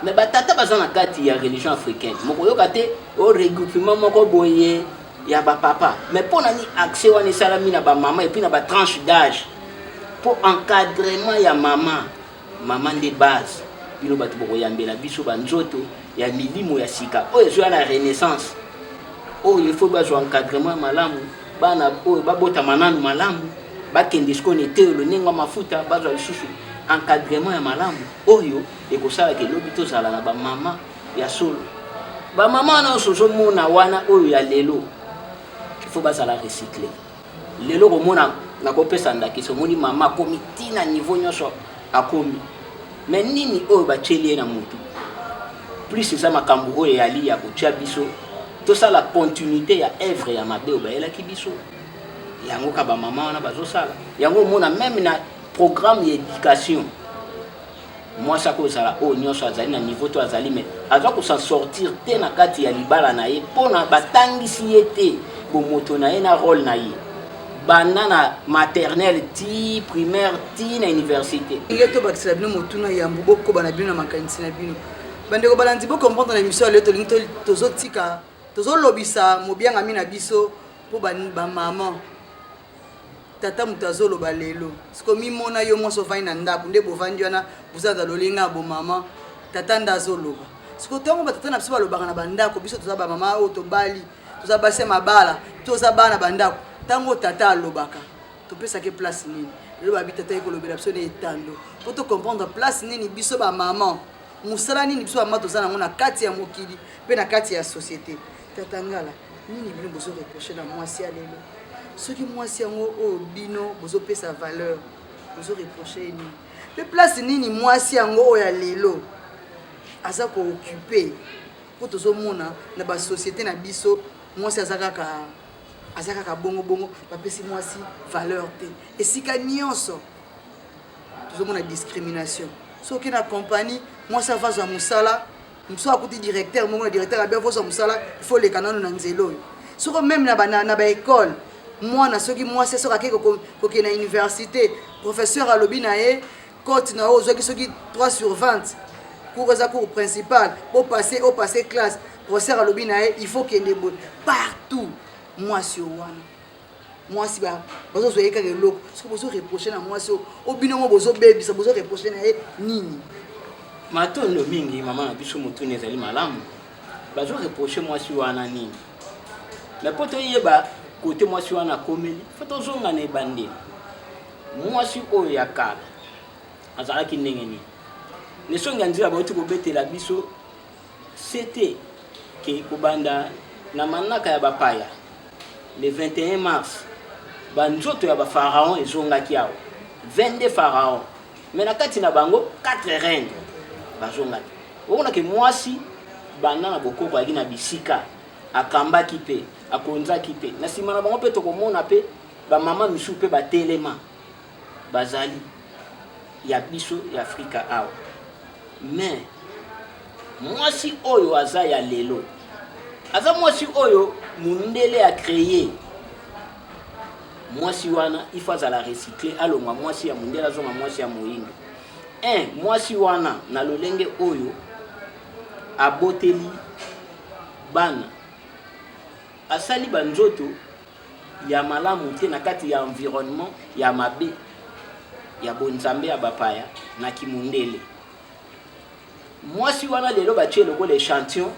mais batata baza na kati ya religion africaine mokoyoka te o regroupement moko boye ya bapapa. Mais mpo na nini accès wana esalami na bamama et puis na batranche d'âge? Mpo encadrement ya mama, mama nde base. Bino bato bokoyambela biso banzoto ya milimo ya sika oyo ezoya na renaissance oyo, ifo bazwa encadrement ya malamu, bana oyo babotama nanu malamu, bakende sikoyo na eteyelo ndenge ya mafuta, bazwa lisusu encadrement ya malamu oyo ekosalaka elobi tozala na bamama ya solo. Bamama wana nyonso ozomona wana oyo ya lelo, ifo bazala recycle. Lelo komona, nakopesa ndakisa, omoni mama akomi ntina niveau nyonso akomi, me nini oyo batieli ye na motu plus eza makambo oyo eyali ya kotia biso tosala continuité ya œuvre ya mabe oyo bayelaki biso. Yango ka bamama wana bazosala yango. Omona meme na programme ya éducation, mwasi akozala oyo nyonso azali na niveau to azali, me aza kosan sortir te na kati ya libala na ye mpona batangisi ye te bomoto na ye na role na ye, banda na maternelle ti primaire ti na université. Ndenge tobakisela bino motuna yambo bokoba na bino na makanisi na bino, bandeko balandi, bocomprendre na émission ya lelo tolingi tozotika tozolobisa mobiangami na biso mpo bamama tata moto azoloba lelo. Siko mimona yo mwasi ovandi na ndako nde bovandi wana, boza lolenga ya bomama, tata nde azoloba. Siko ntango batata na biso balobaka na bandako, biso toza bamama oyo tobali, toza basi ya mabala, toza bana bandako, ntango tata alobaka topesaki place nini? Lelo babi tata ye kolobela biso na etando mpo to comprendre place nini biso ba maman, mosala nini biso ba mama toza nango na kati ya mokili mpe na kati ya société. Tata Ngala, nini bino bozo reprocher na mwasi ya lelo? Soki mwasi yango oyo bino bozopesa valeur, bozo reprocher ye nini? Mpe place nini mwasi yango oyo ya lelo aza ko occuper? Mpo tozomona na ba société na biso mwasi aza kaka aza kaka bongo bongo, bapesi mwasi valeur te. Esika nyonso tozomona discrimination. Soki na compagnie mwasi avazwa mosala, mosusu akuti directeur moko na directeur abi avozwa mosala, il faut leka nano na nzela oyo. Soko meme na ba na ba école, mwana soki mwasi soki akei kokende na université, professeur alobi na ye cote na yo ozwaki soki 3 sur 20, cours eza cours principal, opasser opasser classe, professeur alobi na ye il faut kende boye. Partout mwasi oyo wana mwasi bazozwa ye kaka eloko. Soki bozo reprocher na mwasi oyo o bino mo bozobebisa, bozo reprocher na ye nini? Matondo mingi mama na biso, motuni ezali malamu. Bazo reprocher mwasi wana nini? Mais mpo toyeba kote mwasi wana akomeli, fo tozonga na ebandeli. Mwasi oyo ya kala azalaki ndenge nini? Nesongi ya nzela bauti kobetela biso sete ke kobanda na manaka ya bapaya le 21 mars, banzoto ya bapharaon ezongaki awa, 22 pharaon, mais na kati na bango 4 reines bazongaki. Omonake mwasi banda na bokoko ayaki na bisika, akambaki mpe akonzaki mpe na nsima na bango mpe tokomona mpe bamama misusu mpe batelema bazali ya biso ya Afrika awa. Mais mwasi oyo aza ya lelo aza mwasi oyo mundele a créé. Mwasi wana il faut azala recyclé, alongwa mwasi ya mundele, azonga mwasi ya moyindo. Un mwasi wana na lolenge oyo aboteli bana, asali banzoto ya malamu te na kati ya environnement ya mabe ya bonzambe ya bapaya na kimundele. Mwasi wana lelo batie lokola échantillon,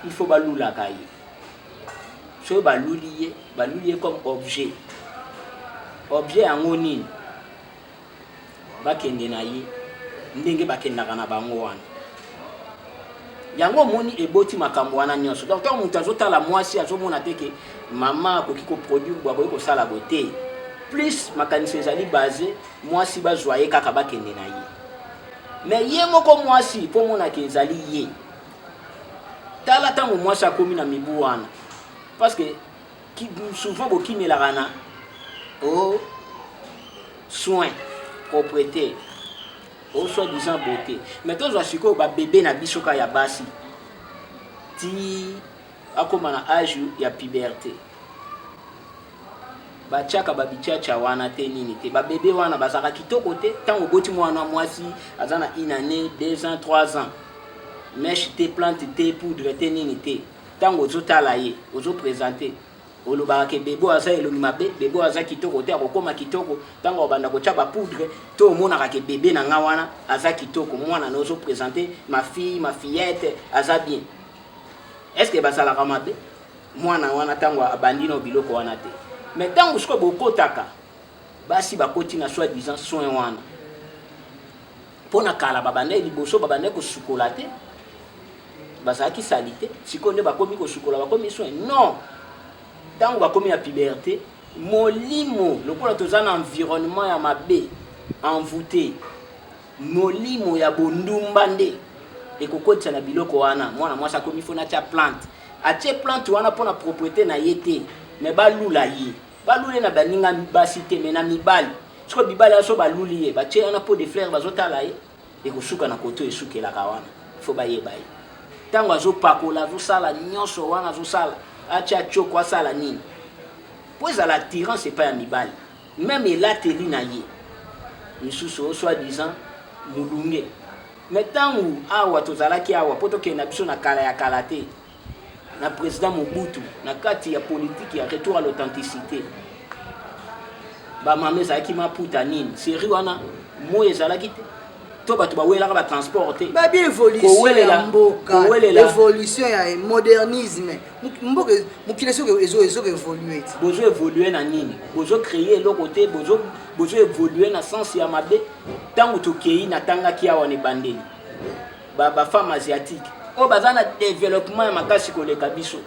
il faut balulaka ye. Soki baluli ye, baluli ye comme objet. Objet yango nini? Bakende na ye ndenge bakendaka na bango wana. Yango omoni eboti makambo wana nyonso. Donc ntango moto azotala mwasi, azomona te ke mama akoki koproduire bo, akoki kosala bo te. Plus makanisi ezali base mwasi bazwa ye kaka bakende na ye. Mais ye moko mwasi mpo omonaka ezali ye. Tala ntango mwasi akomi na mibu wana, parce que souvent bokimelaka na o soin, propreté, o soi-disant beauté. Mais tozwa sikoyo babebe na biso kaka ya basi ti akóma na age ya puberté, batiaka babitiatia wana te, nini te, babebe wana bazalaka kitoko te. Ntango oboti mwana mwasi aza na une année, 2 ans, 3 ans, mèche te, plante te, poudre te, nini te, ntango ozotala ye, ozoprésenter, olobaka ke bebe oyo aza elongi mabe, bebe oyo aza kitoko te. Akokóma kitoko ntango obanda kotya bapoudre to omonaka ke bebe na nga wana aza kitoko. Mwana na ozoprésenter, ma fille, ma fillette aza bien. Est ce que bazalaka mabe mwana wana ntango abandi na biloko wana te? Mais ntango sikoyo bokotaka basi bakoti na soi disant soin wana, mpo na kala babandaki liboso babandaki kosukola te, bazalaki sali te. Sikoyo nde bakomi kosukola, bakomi soin. Non, ntango bakomi na puberté, molimo lokola toza na environnement ya mabe, envoûté, molimo ya bondumba nde ekokotisa na biloko wana. Mwana mwasi akomi fo natia plante, atie plante wana mpona propreté na ye te, mais balula ye, balula ye na baninga basi te, mais na mibali. Sikoyo mibali wana so baluli ye, batie wana pot de fleur, bazotala ye, ekosuka na koto esukelaka wana. Fo bayeba ye ntango azopakola, azosala nyonso wana, azosala, atia tioko, asala nini mpo ezala attirance epai ya mibali. Même elateli na ye misusu oyo soi disant molunge. Mais ntango awa tozalaki awa mpo tokende na biso na kala ya kala te, na président Mobutu, na kati ya politique ya retour à l'authenticité, bamama ezalaki maputa nini, série wana moi ezalaki te. To bato bawelaka ba transport te. Babi évolution ya mboka, évolution ya modernisme. Mboka mokili soki ezo ezo évoluer. Bozo évoluer na nini? Bozo créer eloko te, bozo bozo évoluer na sens ya mabe. Tango tokei natangaki awa na ebandeli. Ba ba femmes asiatiques oyo baza na développement ya makasi koleka biso.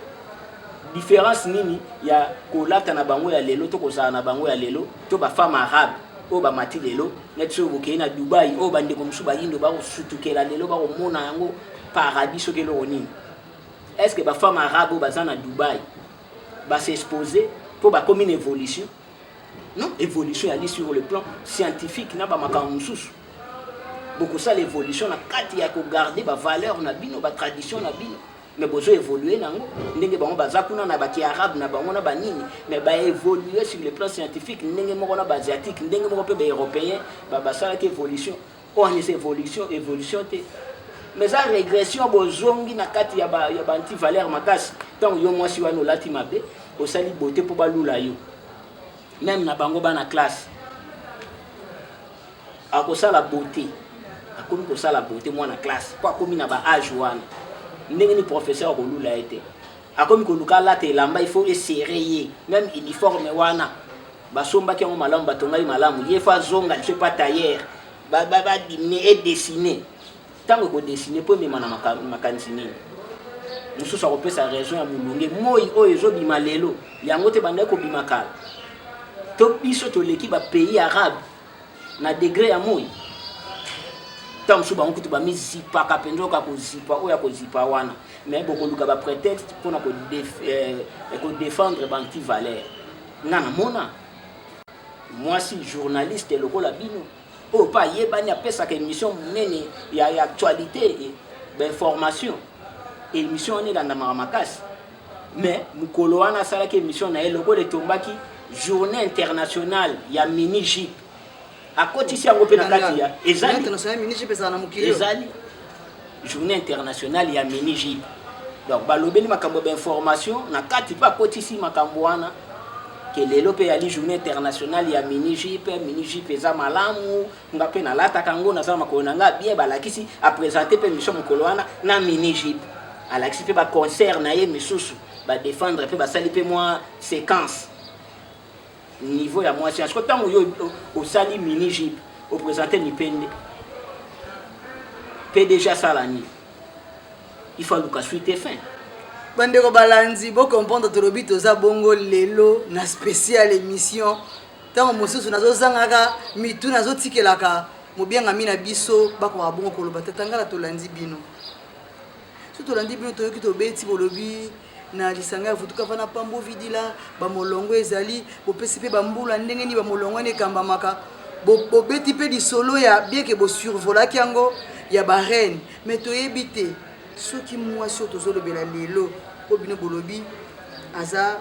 Difference nini ya kolata na bango ya lelo to kozala na bango ya lelo to ba femmes arabes oyo bamati lelo neti soki bokei na Dubai oyo bandeko mosusu bayindo bakosutukela lelo bakomona yango paradis soki eloko nini. Est ce que ba femmes arabes oyo baza na Dubai ba s'exposer mpo bakomi na évolution? Non, évolution yali sur le plan scientifique na bamakambo mosusu. Bokosala évolution na kati ya kogarde bavaleur na bino, batradition na bino, mais bozo évoluer nango ndenge bango baza kuna na baki arabe na bango na banini, mais ba évoluer sur le plan scientifique ndenge moko na baasiatique, ndenge moko mpe baeuropéen basalaki évolution. Oyo wana eza évolution, évolution te, mais eza régression. Bozongi na kati ya ba anti-valeur makasi. Ntango yo mwasi wana olati mabe, osali beauté mpo balula yo, même na bango bana classe akosala beauté, akomi kosala beauté mwana classe mpo akomi na ba âge wana. Ndenge ni professeur akolula ye te, akomi koluka alata elamba, il faut eserrer ye. Même uniforme wana basombaki yango malamu, batongaki malamu, ye faut azonga liso epa tailleur, badimine edessine. Ntango ekodessine mpo emema na makanisi nini mosusu, akopesa raison ya molunge. Moi oyo ezobima lelo, yango te bandaki kobima kala. To biso toleki bapays arabe na degré ya moi. Ntango mosusu bango kutu bamizipaka mpenza, oyoka kozipa oyo ya kozipa wana, mais bokoluka baprétexte mpona kodéfendre baanti-valeur. Nga namona mwasi journaliste lokola bino oyo mpe ayebani, apesaka émission monene ya actualité, bainformation, émission wana elandamaka makasi, mais mokolo wana asalaki émission na ye lokola etombaki Journée internationale ya mini jupe, akotisi yango mpe na kati ya ezali ezali Journée internationale ya mini jupe, donc balobeli makambo ya bainformation na kati mpe akotisi makambo wana ke lelo mpe yali Journée internationale ya mini jupe. Mini jupe eza malamu, nga mpe nalataka yango, naza makolo na nga bien. Balakisi, aprésente mpe émission mokolo wana na mini jupe, alakisi mpe baconcert na ye misusu, badéfendre mpe basali mpe mwa séquence niveau ya mwasi. Siko ntango yo osali mini jupe, oprésente mipende, PDG asala nini? Il faut aluka suite et fin. Bandeko balandi, bocomprendre, tolobi toza bongo lelo na spécial émission. Ntango mosusu nazozangaka mitu, nazotikelaka mobiangami na biso bakoka bongo koloba. Tata Ngala, tolandi bino, so tolandi bino, toyoki, tobeti, bolobi na lisanga ya Vutuka Vana Pambo Vidila, bamolongo ezali, bopesi mpe bambula ndenge nini bamolongo wana ekambamaka. Bobeti mpe lisolo ya bien ke bosurvolaki yango ya bareine, mais toyebi te soki mwasi oyo tozolobela lelo, oyo bino bolobi aza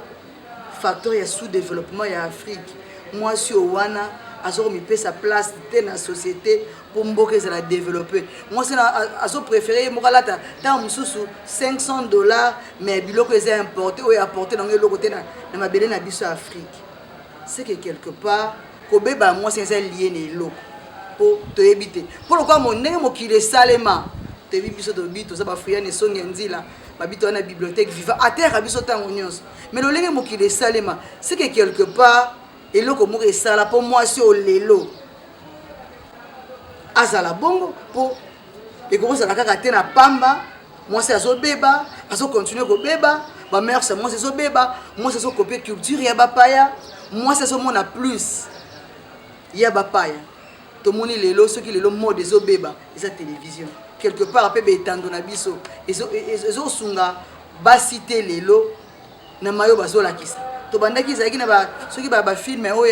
facteur ya sous développement ya Afrique, mwasi oyo wana aza komipesa place te na société mpo mboka ezala développé. Mwasi azopréféré ye moko alata ntango mosusu 500 $, mais biloko eza importé, oyo apporte nango eloko te na mabele na biso ya Afrique. C'est que quelque part kobeba ya mwasi eza lié na eloko, mpo toyebi te mpo lokola ndenge mokili esalema. Toyebi biso, toyebi, toza bafriane esongi ya nzila babito wana, bibliothèque viva ateraka biso ntango nyonso, mais lolenge mokili esalema, c'est que quelque part eloko moko esala mpo mwasi oyo lelo azala bongo, mpo ekokozala kaka te na pamba. Mwasi azobeba, azocontinue kobeba, bamœurs ya mwasi ezobeba, mwasi azokopie culture ya bapaya, mwasi azomona plus ya bapaya. Tomoni lelo, soki lelo mode ezobeba, eza télévision. Quelque part mpe baetando na biso ezosunga basi te. Lelo na mayo bazolakisa, tobandaki ezalaki na soki bafilm oyo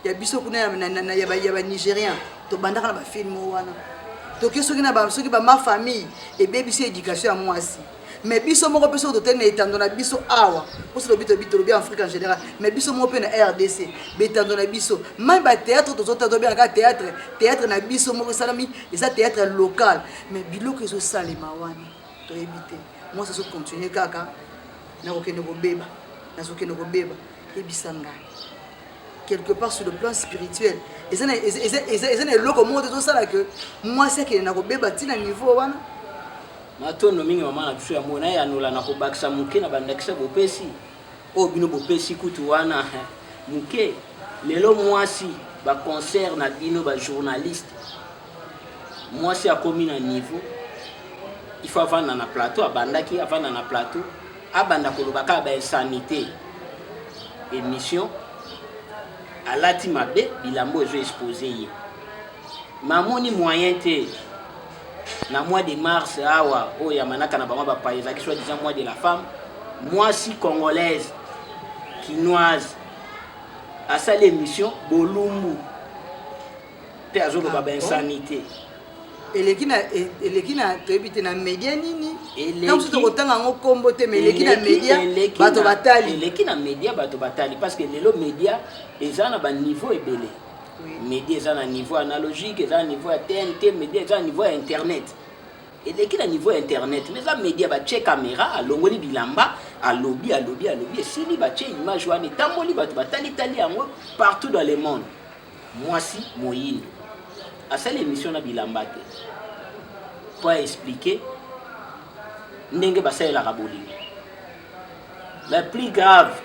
ya biso kuna ya banigérien, tobandaka na bafilm oyo wana. Toke soki na soki bama famille ebebisi éducation ya mwasi, mais biso moko mpe soki totali na etando na biso awa, mposo lobi tobi, tolobi Afrique en général, mais biso moko mpe na RDC, betando na biso mai bathéâtre tozotala, tobengaka théâtre, théâtre na biso moko esalami eza théâtre local, mais biloko ezosalema wana toyebi te. Mwasi azocontinue kaka na kokende kobeba, nazokende kobeba. Yebisa ngai. Quelque part sur le plan spirituel, eza na eza na eloko moko te ezosala ke mwasi akende na kobeba ntina niveau wana. Matondo mingi mama na biso ya moi, nayanola na kobakisa moke na bandakisa bopesi oyo bino bopesi kutu wana moke. Lelo mwasi, baconcert na bino bajournaliste, mwasi akomi na niveau il faut avanda na plateau, abandaki avanda na plateau, abanda koloba kaka bainsanité, émission alati mabe, bilambo ezo expose ye, mamoni moyen te. Na mois de mars awa oyo ya manaka na bango bapaya ezalaki soit disant mois de la femme, mwasi congolaise kinoise asali émission bolumbu mpe azoloba bainsanité. Eleki na, eleki na, toyebi te na media nini, ntango mosusu tokotanga yango nkombo te, mais eleki na media, bato batali. Eleki na media, bato batali, parce que lelo media eza na baniveau ebele. Media eza na niveau analogique, eza na niveau ya TNT, media eza na niveau ya internet. Eleki na niveau ya internet, mais eza media. Batie caméra, alongoli bilamba, alobi, alobi, alobi, esili, batie image wana, etamboli, bato batalitali yango partout dans le monde. Mwasi moyindo asali émission na bilamba te po aexpliquer ndenge basalelaka bolingo. Mais plus grave,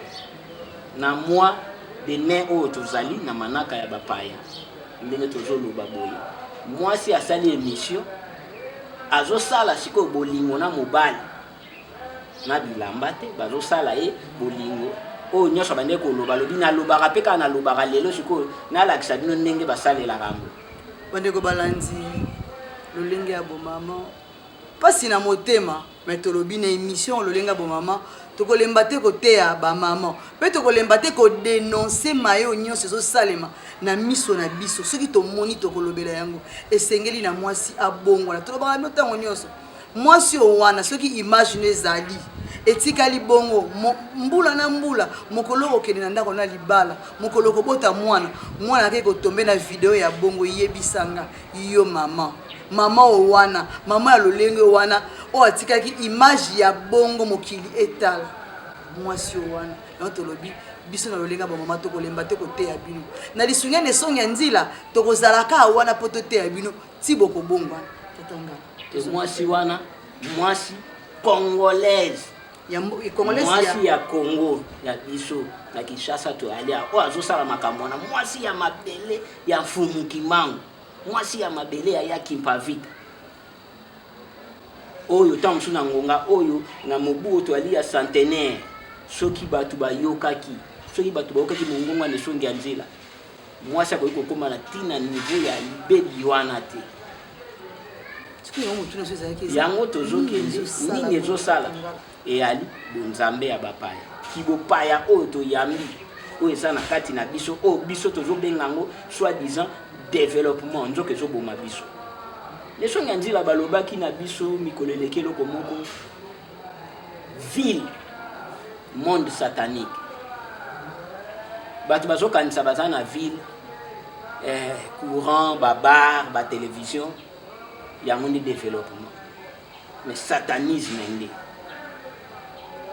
na mois de mai oyo tozali na manaka ya bapaya, ndenge tozoloba boye, mwasi asali émission, azosala sikoyo bolingo na mobali na bilamba te. Bazosala ye bolingo oyo nyonso abandeki koloba, alobi nalobaka mpe kaka nalobaka, lelo sikoyo nalakisa bino ndenge basalelaka yango. Bandeko balandi Lolenge ya Bomama, mpasi na motema, mais tolobi na émission Lolenge ya Bomama, tokolemba te koteya bamama mpe tokolemba te kodénoncer maye nyonso ezosalema na miso na biso. Soki tomoni, tokolobela yango. Esengeli na mwasi abongwana. Tolobaka bino ntango nyonso, mwasi oyo wana, soki image no ezali etikali bongo mbula na mbula, mokolo okokende na ndako na libala, mokolo okobota mwana, mwana akei kotombe na video ya bongo, yebisanga yo mama, mama oyo wana, mama ya lolenge wana oyo atikaki image ya bongo, mokili etala mwasi oyo wana. Yango tolobi biso na Lolenge ya Bamama, tokolemba te koteya bino. Na lisungi na esongi ya nzila, tokozala kaka wana mpo toteya bino ti bokobongwana. Tata Ngala. Te, mwasi wana, mwasi congolaise. Ya congolaise. Mwasi ya Congo ya biso na Kinshasa, toyali oyo azosala makambo wana, mwasi ya mabele ya Mfumu Kimbangu, mwasi ya mabele ya ya Kimpavita oyo ntango mosusu na ngonga oyo na mobu oyo toyali ya centenaire, soki bato bayokaki, soki bato bayokaki mongongo ya nesongi ya nzela, mwasi akoki kokóma na ntina niveau ya libebi wana te. Sikoyo yango motuna so ezalaki yango tozokende nini ezosala eyali bonzambe ya bapaya, kibopaya oyo toyambi, oyo eza na kati na biso, oyo biso tozobenga yango soi disant développement, nzoka ezoboma biso. Lesongi ya nzela balobaki na biso mikolo eleki eloko moko, ville monde satanique. Bato bazokanisa baza na ville, courant, babar, batélévision, yango nde développement, mais satanisme nde,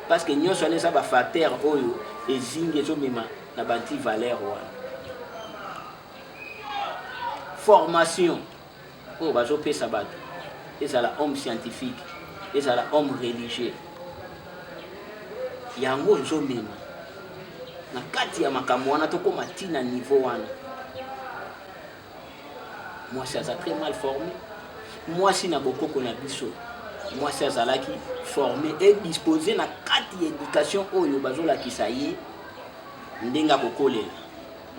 parce que nyonso wana eza bafacteur oyo ezingi, ezomema na baantivaleur wana. Formation oyo bazopesa bato, ezala homme scientifique, ezala homme religieux, yango ezomema na kati ya makambo wana. Tokóma ntina niveau wana, mwasi aza très mal formé. Mwasi na bokoko na biso, mwasi azalaki formé et disposé na kati ya éducation oyo bazolakisa ye ndenge akokolela,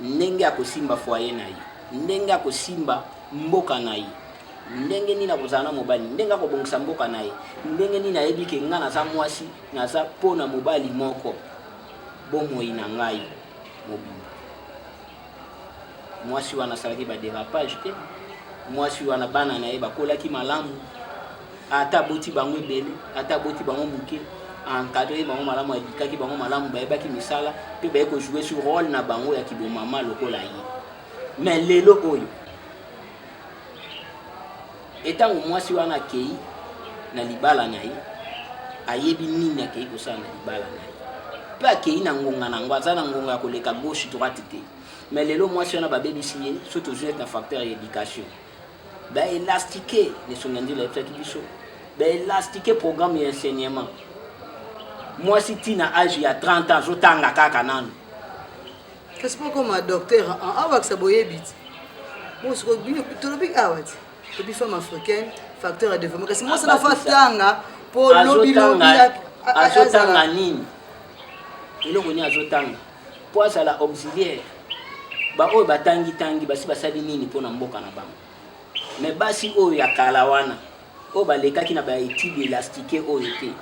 ndenge akosimba foyer na ye, ndenge akosimba mboka na ye, ndenge nini akozala na mobali, ndenge akobongisa mboka na ye, ndenge nini ayebi ke nga naza mwasi, naza mpo na mobali moko bomoi na ngai mobimba. Mwasi wana asalaki badérapage te. Mwasi wana, bana na ye bakolaki malamu, ata aboti bango ebele, ata aboti bango moke, encadre bango malamu, aéduquaki bango malamu, bayebaki misala mpe baye kojouer sur rôle na bango ya kibomama lokola ye. Mais lelo oyo, etango mwasi wana akei na libala na ye, ayebi nini akei kosala na libala na ye, mpe akei na ngonga na yango, aza na ngonga ya koleka gauche droite te. Mais lelo mwasi wana babebisi ye, so tozwi neti na facteur ya éducation, baelastike lesongi ya nzela ayebisaki biso, baelastike programme ya enseignement. Mwasi ti na age ya 30 ans azotanga kaka nanu. Kasi mpo koma docteur awakisa boyebi ti bosiko bino tolobi awa ti tobi femme africaine, facteur ya développement, kasi mwasi na fa tanga mpo lobi lobi. Azotanga nini? Eloko nini azotanga mpo azala auxiliaire? Baoyo batangitangi basi basali nini mpo na mboka na bango? Mais basi oyo ya kala wana, oyo balekaki na baétude élastique oyo te,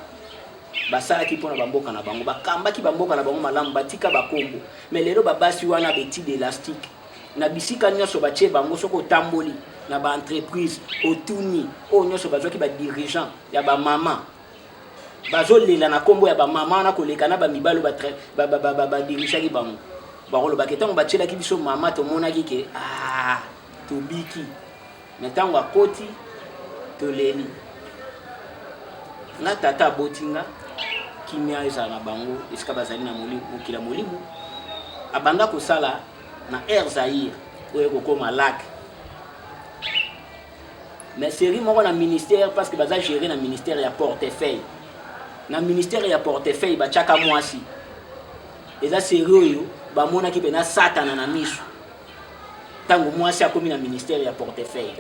basalaki mpona bamboka na bango, bakambaki bamboka na bango malamu, batika bakombo. Mais lelo babasi wana baétude élastique, na bisika nyonso batie bango, soki otamboli na baentreprise, otuni oyo nyonso bazwaki badirigeant ya bamama, bazolela na nkombo ya bamama wana koleka na bamibali oyo badirigaki bango. Bakolobaki ntango batielaki biso mama, tomonaki ke ah, tobiki. Me ntango akoti, toleli. Nga tata aboti nga, kimia ezala na bango esika bazali na mokili ya molimo. Abanda kosala na Air Zaire oyo ekokoma LAC, mais série moko na ministère, parce que baza gérer na ministère ya portefeuille. Na ministère ya portefeuille batiaka mwasi. Eza série oyo bamonaki mpena Satana na miso ntango mwasi akomi na ministère ya portefeuille.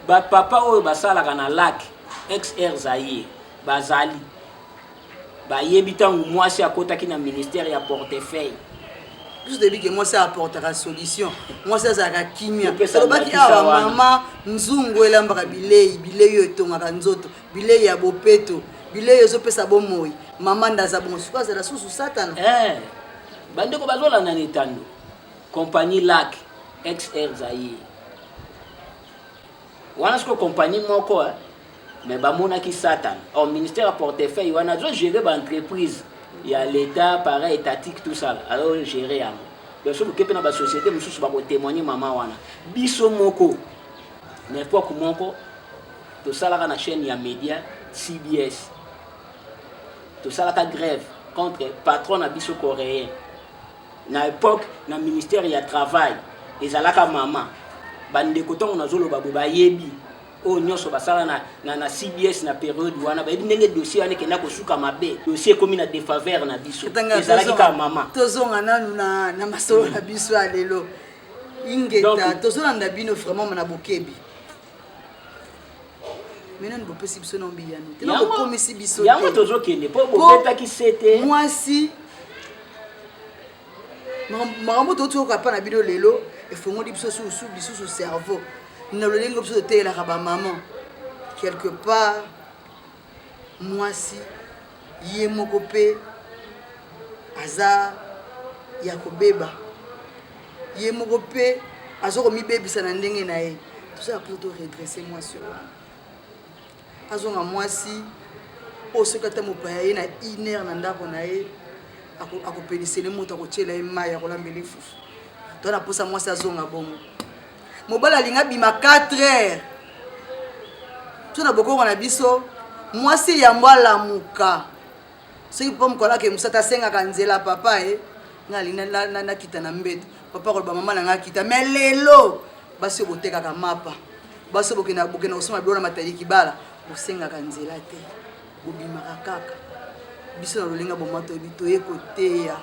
Bapapa oyo basalaka na LAC, ex Air Zaire, bazali bayebi ntango mwasi akotaki na ministère ya portefeuille. Biso toyebi ke mwasi aportaka solution, mwasi azalaka kimia. Tolobaki awa, mama nzungu elambaka bilei, bilei oyo etongaka nzoto, bilei ya bopeto, bilei ezopesa bomoi. Mama nde aza bongo, sikoyo azala susu Satana. Bandeko bazolanda na etando, compagnie LAC, ex Air Zaire wana, sikoyo compagnie moko, mais bamonaki Satan. Or ministère ya portefeuille wana azogérer baentreprise ya l'État, para étatique, tout ça, azogérer yango. Donc soki oke mpe na basociété mosusu, bakotémoigne mama wana. Biso moko na époque moko tosalaka na chaîne ya média CBS, tosalaka grève contre patron na biso coréen. Na époque, na ministère ya travail ezalaka mama. Bandeko, ntango nazoloba boye, bayebi. Oyo nyonso basala na CBS na période wana bayebi ndenge dossier wana ekenda kosuka mabe. Dossier ekomi na défaveur na biso, ezalaki kaka mama. Tozonga nanu na masolo na biso ya lelo. Ingeta, tozolanda bino vraiment na bokebi. Me nani bopesi biso na biyano te, bokomisi biso. Yango tozokende mpo bobetaki se te. Mwasi, makambo totoyoka mpa na bino lelo efongoli biso susu lisusu cerveau na lolenge biso toteyelaka bamama. Quelque part mwasi ye moko mpe aza ya kobeba, ye moko mpe aza komibebisa na ndenge na ye. Tozala mpo to redresse mwasi wana, azonga mwasi oyo soki ata mopaya ye na une heure na ndako na ye, akopelisele moto, akotiela ye mai, akolambela fufu. To na mposa mwasi azonga bongo. Mobali alingi abima 4 heures so na bokoko na biso, mwasi yambo alamuka, soki mpo mokolo ake mosata, asengaka nzela: "Papa, e nga alingi nakita na mbeto." Papa koloba: "Mama na nga, akita." Mais lelo basi oyo botekaka mapa, basi oyo bokenda kosomba biloko na Matadi Kibala, bosengaka nzela te, bobimaka kaka. Biso na lolenga boma toyebi, toye koteya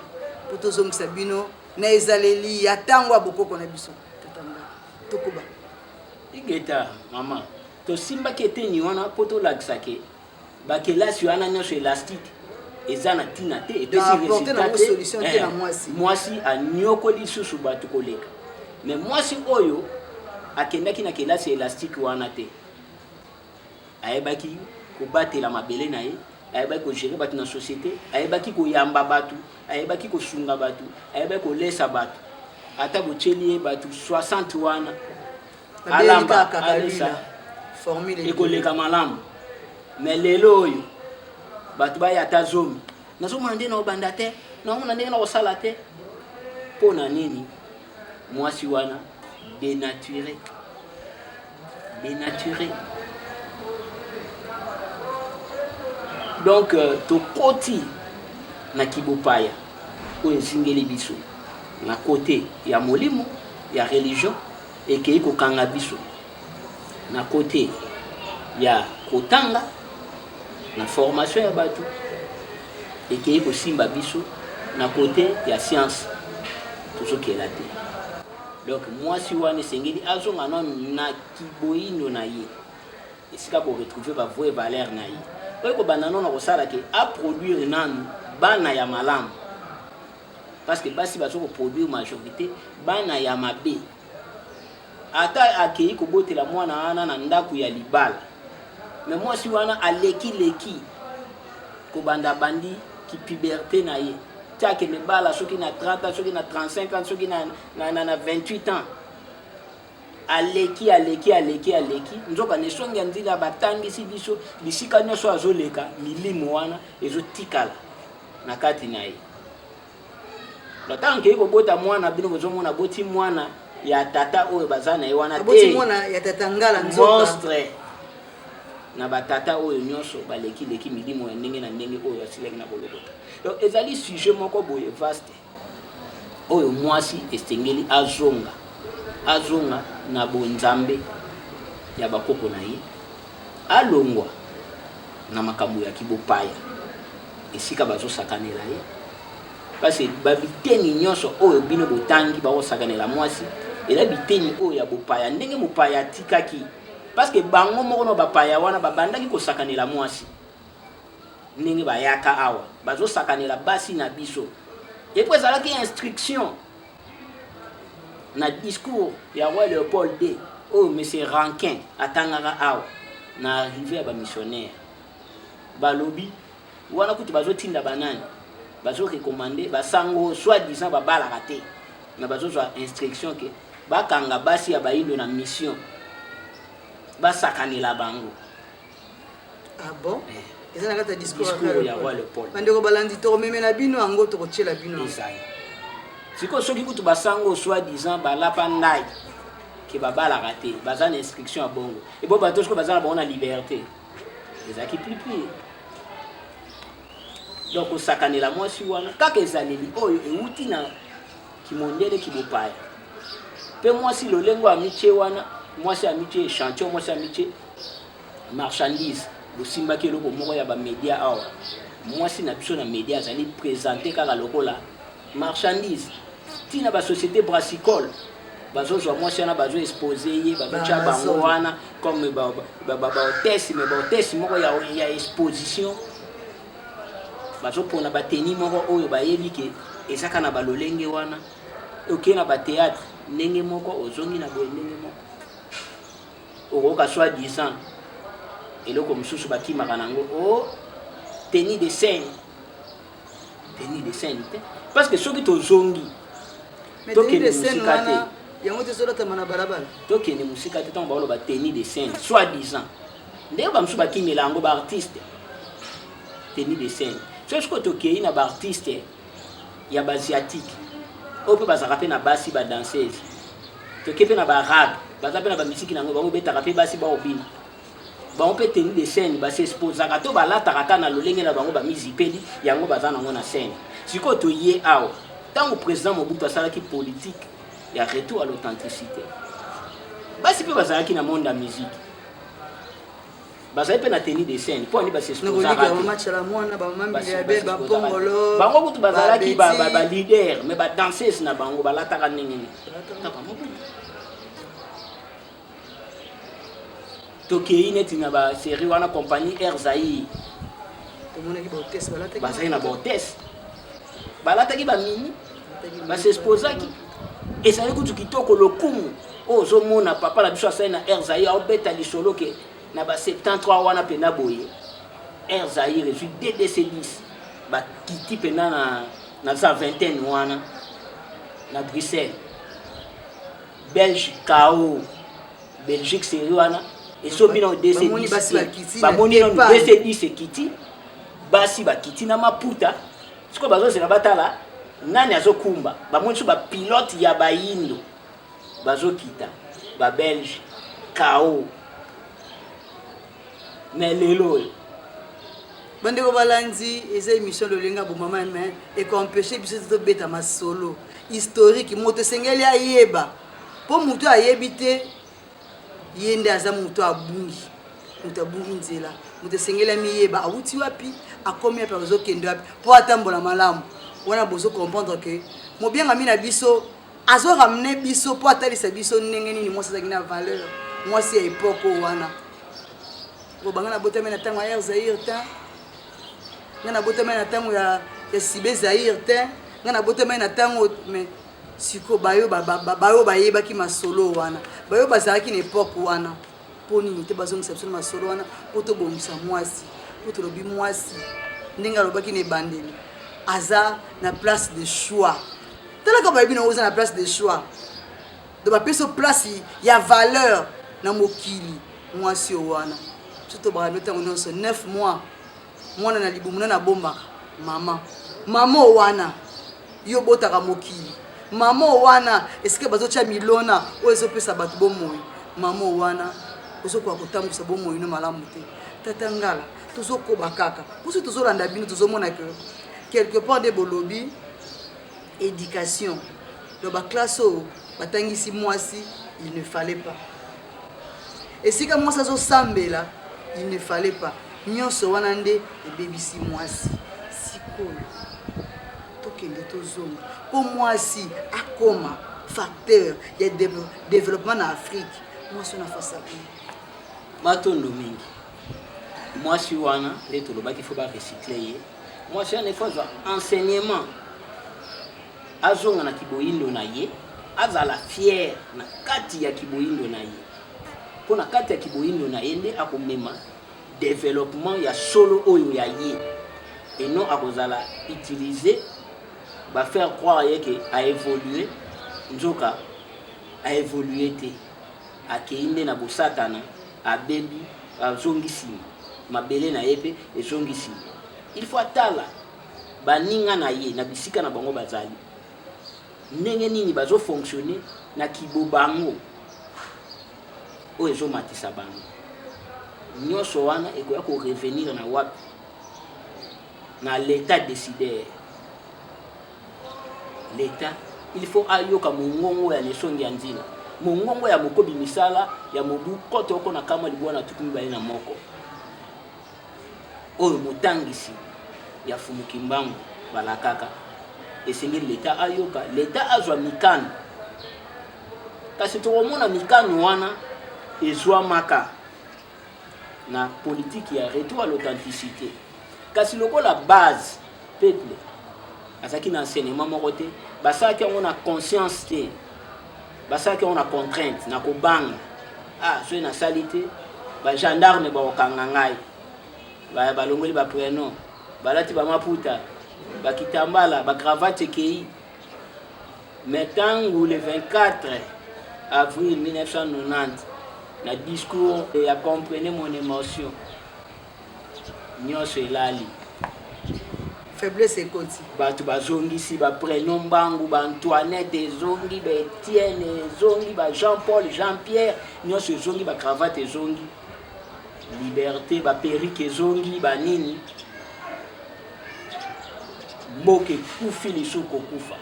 mpo tozongisa bino na ezaleli ya ntango ya bokoko na biso. Tata, tokoba. Igeta, mama. Tosimbaki eteni wana mpo tolakisa ke bakelasi wana nyonso élastique eza na ntina te, epesi résultat te. Mwasi anyokoli lisusu bato koleka. Mais mwasi oyo akendaki na kelasi élastique wana te, ayebaki kobatela mabele na ye, ayebaki kogérer bato na société, ayebaki koyamba bato, ayebaki kosunga bato, ayebaki kolesa bato. Ata botieli ye bato 60 wana, alamba, alesa, ekoleka malamu. Mais lelo oyo bato baya ata 10, nazomona ndenge na kobanda te, nazomona ndenge na kosala te. Mpo na nini? Mwasi wana dénaturé, dénaturé. Donc tokoti na kibopaya. oyo ezingeli biso na kote ya molimo ya religion ekei kokanga biso na kote ya kotanga na formation ya bato ekei kosimba biso na kote ya science tozokela te. Donc mwasi wana esengeli azonga nanu na kiboyindo na ye esika ko retrouver ba vraie valeur na ye oyo kobanda nano na kosala ke a produire nanu bana ya malamu parce que basi bazo ko produire majorité bana ya mabe ata akei kobotela mwana wana na ndako ya libala me mwasi wana aleki leki kobanda abandi kipuberte na ye ti akende bala soki na 30 ans soki na 35 ans soki na, na, na, na 28 ans aleki aleki aleki aleki nzoka na esongi ya nzila batangisi biso bisika nyonso azoleka milimo wana ezotikala na kati na ye ntango nkei kobota mwana bino bozomona boti mwana ya tata oyo baza na ye wana te mwana ya tata ngala nzoka monstre na batata oyo nyonso balekileki milimo ya ndenge na ndenge oyo asilaki na kolokota donc ezali sujet moko boye vaste oyo mwasi esengeli azonga azonga na bonzambe ya bakoko na ye alongwa na makambo ya kibopaya esika bazosakanela ye parce babiteni nyonso oyo bino botangi bakosakanela mwasi eza biteni oyo ya bopaya ndenge mopaya atikaki parce que bango moko na bapaya wana babandaki kosakanela mwasi ndenge bayaka awa bazosakanela basi na biso epo ezalaki instruction na discours ya roi Leopold II oyo monsieur Rankin atangaka awa na arrivée ya bamissionnaire balobi wana kutu bazotinda banani bazo recommander basango soit disant babalaka te mais bazozwa instruction ke bakanga basi ya bayindo na mission basakanela bango. Ah bon? Eh. Eza na kati ya discours ya roi Leopold. Bandeko balandi tokomemela bino yango tokotiela bino. Ezali. Sikoyo soki kutu basango soit disant balapa ndai ke babalaka te baza na instruction ya bongo ebo bato sikoyo baza na bango na liberté ezalaki plus pire donc kosakanela mwasi wana kaka ezaleli oyo ewuti na kimondele kibopaya mpe mwasi lolengo amitie wana mwasi amitie echantillon mwasi amitie marchandise bosimbaki eloko moko ya bamedia awa mwasi na biso na media azali presente kaka lokola marchandise ntina basociété brassicole bazozwa mwasi wana bazo expose ye bazotya bango wana comme bahotesse mais bahotesse moko ya, ya exposition bazopona bateni moko oyo bayebi ke ezaka na balolenge wana okei na batheatre ndenge moko ozongi na boye ndenge moko okoyoka soit disant eloko mosusu bakimaka nango o oh, tenue de scène tenue de scène te parce que soki tozongi tokende mosika te yango te ezolatama na balabala tokende mosika te ntango baoloba tenue de scène soit disant ndenge bamosusu bakimela yango baartiste tenue de scène soki sikoyo tokei na baartiste ya baasiatique oyo mpe bazalaka mpe na basi badanseuse toke mpe na baarabe baza mpe na bamisiki na yango bango betaka mpe basi baobina bango mpe tenue de scène ba s'exposaka to balataka ata na lolenge na bango bamizipeli yango baza nango na scène sikoyo toye awa ntango président mobutu asalaki politique ya retour à l'authenticité basi mpe bazalaki na monde ya musique bazali mpe na tenue de scène mpo ani basexposaka bango kutu bazalaki baleader mais badanseuse na bango balataka ndenge nini kaka mobutu tokei neti na ba série wana compagnie Air Zaïre bazalaki na bahotesse balataki bamini basexposaki ezali kutu kitoko lokumu oyo ozomona papa na biso asali na Air Zaïre aobeta lisolo ke na ba 73 wana mpena boye Air Zaïre ezwi DDC 10 bakiti mpena na, na za vingtaine wana na Bruxelles Belge KO Belgique serie wana esobi na DC bamoni nanu DC 10 ekiti basi bakiti na maputa sikoyo bazozela batala nani azokumba bamoni so bapilote ya bayindo bazokita babelge KO mais lelo oyo. Bandeko balandi, eza émission lolenga bomama, mais ekoempêche biso te tobeta masolo historique. Moto esengeli ayeba, mpo moto ayebi te, ye nde aza moto abungi, moto abungi nzela. Moto esengeli amiyeba, awuti wapi, akomi wapi, azokende wapi, mpo atambola malamu. Wana bozo comprendre que mobiangami na biso azoramener biso mpo atalisa biso ndenge nini mwasi azalaki na valeur, mwasi ya époque wana. Banga nabotami na ntango ya Air Zaire te, nga nabotami na ntango ya Sibe Zaire te, nga nabotami na ntango. Mais sikoyo bayo bayo bayebaki masolo wana, bayo bazalaki na époque wana, mpo nini te bazongisa biso na masolo wana mpo tobongisa mwasi? Mpo tolobi mwasi, ndenge alobaki na ebandeli, aza na place de choix. Talaka, bayebi nango, oza na place de choix. Donc bapesi place ya valeur na mokili, mwasi oyo wana. Biso tobaka no ntango nyonso 9 mois mwana na libumu nani abombaka? Mama. Mama oyo wana yo obotaka mokili, mama oyo wana esika bazotya milona oyo ezopesa bato bomoi, mama oyo wana ozokoka kotambwisa bomoi no malamu te. Tata Ngala, tozokoba kaka mposo tozolanda bino, tozomona ke quelque part nde bolobi éducation. Donc baclasse oyo batangisi mwasi, il ne fallait pas. Esika mwasi azosambela, il ne fallait pas. Nyonso wana nde ebebisi mwasi. Sikoyo tokende, tozonga, mpo mwasi akoma facteur ya développement na Afrique, mwasi wana afasaki. Matondo mingi. Mwasi wana nde tolobaki faut barecycle ye. Mwasi wana ifo azwa enseignement, azonga na kiboyindo na ye, azala fier na kati ya kiboyindo na ye, mpo na kati ya kiboyindo na ye nde akomema développement ya solo oyo ya ye, et non akozala utiliser, bafaire croire ye ke aévolue, nzoka aévolue te, akei nde na bosatana, abebi, azongi nsima, mabele na ye mpe ezongi nsima. Il faut atala baninga na ye na bisika na bango bazali ndenge nini, bazofonctionne na kibo bango oyo ezomatisa bango. Nyonso wana ekoya korevenir na wapi? Na l'état décideur. L'état, il faut ayoka mongongo ya lesongi ya nzila, mongongo ya mokobi misala ya mobu koto oko na kama libwa na 21 oyo motangisi ya Fumuki Mbangu balakaka. Esengeli leta ayoka, leta azwa mikano. Kasi tokomona mikano wana ezwamaka na politike ya retour à l'authenticité. Kasi lokola base peuple azalaki na enseignement moko te, basalaki yango na conscience te, basalaki yango na contrainte, na kobanga: ah, soki nasali te, bagendarme bakokanga ngai. Balongoli baprénom, balati bamaputa, bakitambala, bacravate ekei. Mais ntango le 24 avril 1990, na discours ya "Comprenez mon émotion", nyonso elali. Faiblesse ekoti. Bato bazongisi baprénom mbangu, baantoinette ezongi, baetienne ezongi, bajean paul, jean pierre, nyonso ezongi, bacravate ezongi, liberté, baperruque ezongi, banini. Mboka ekufi lisusu kokufa.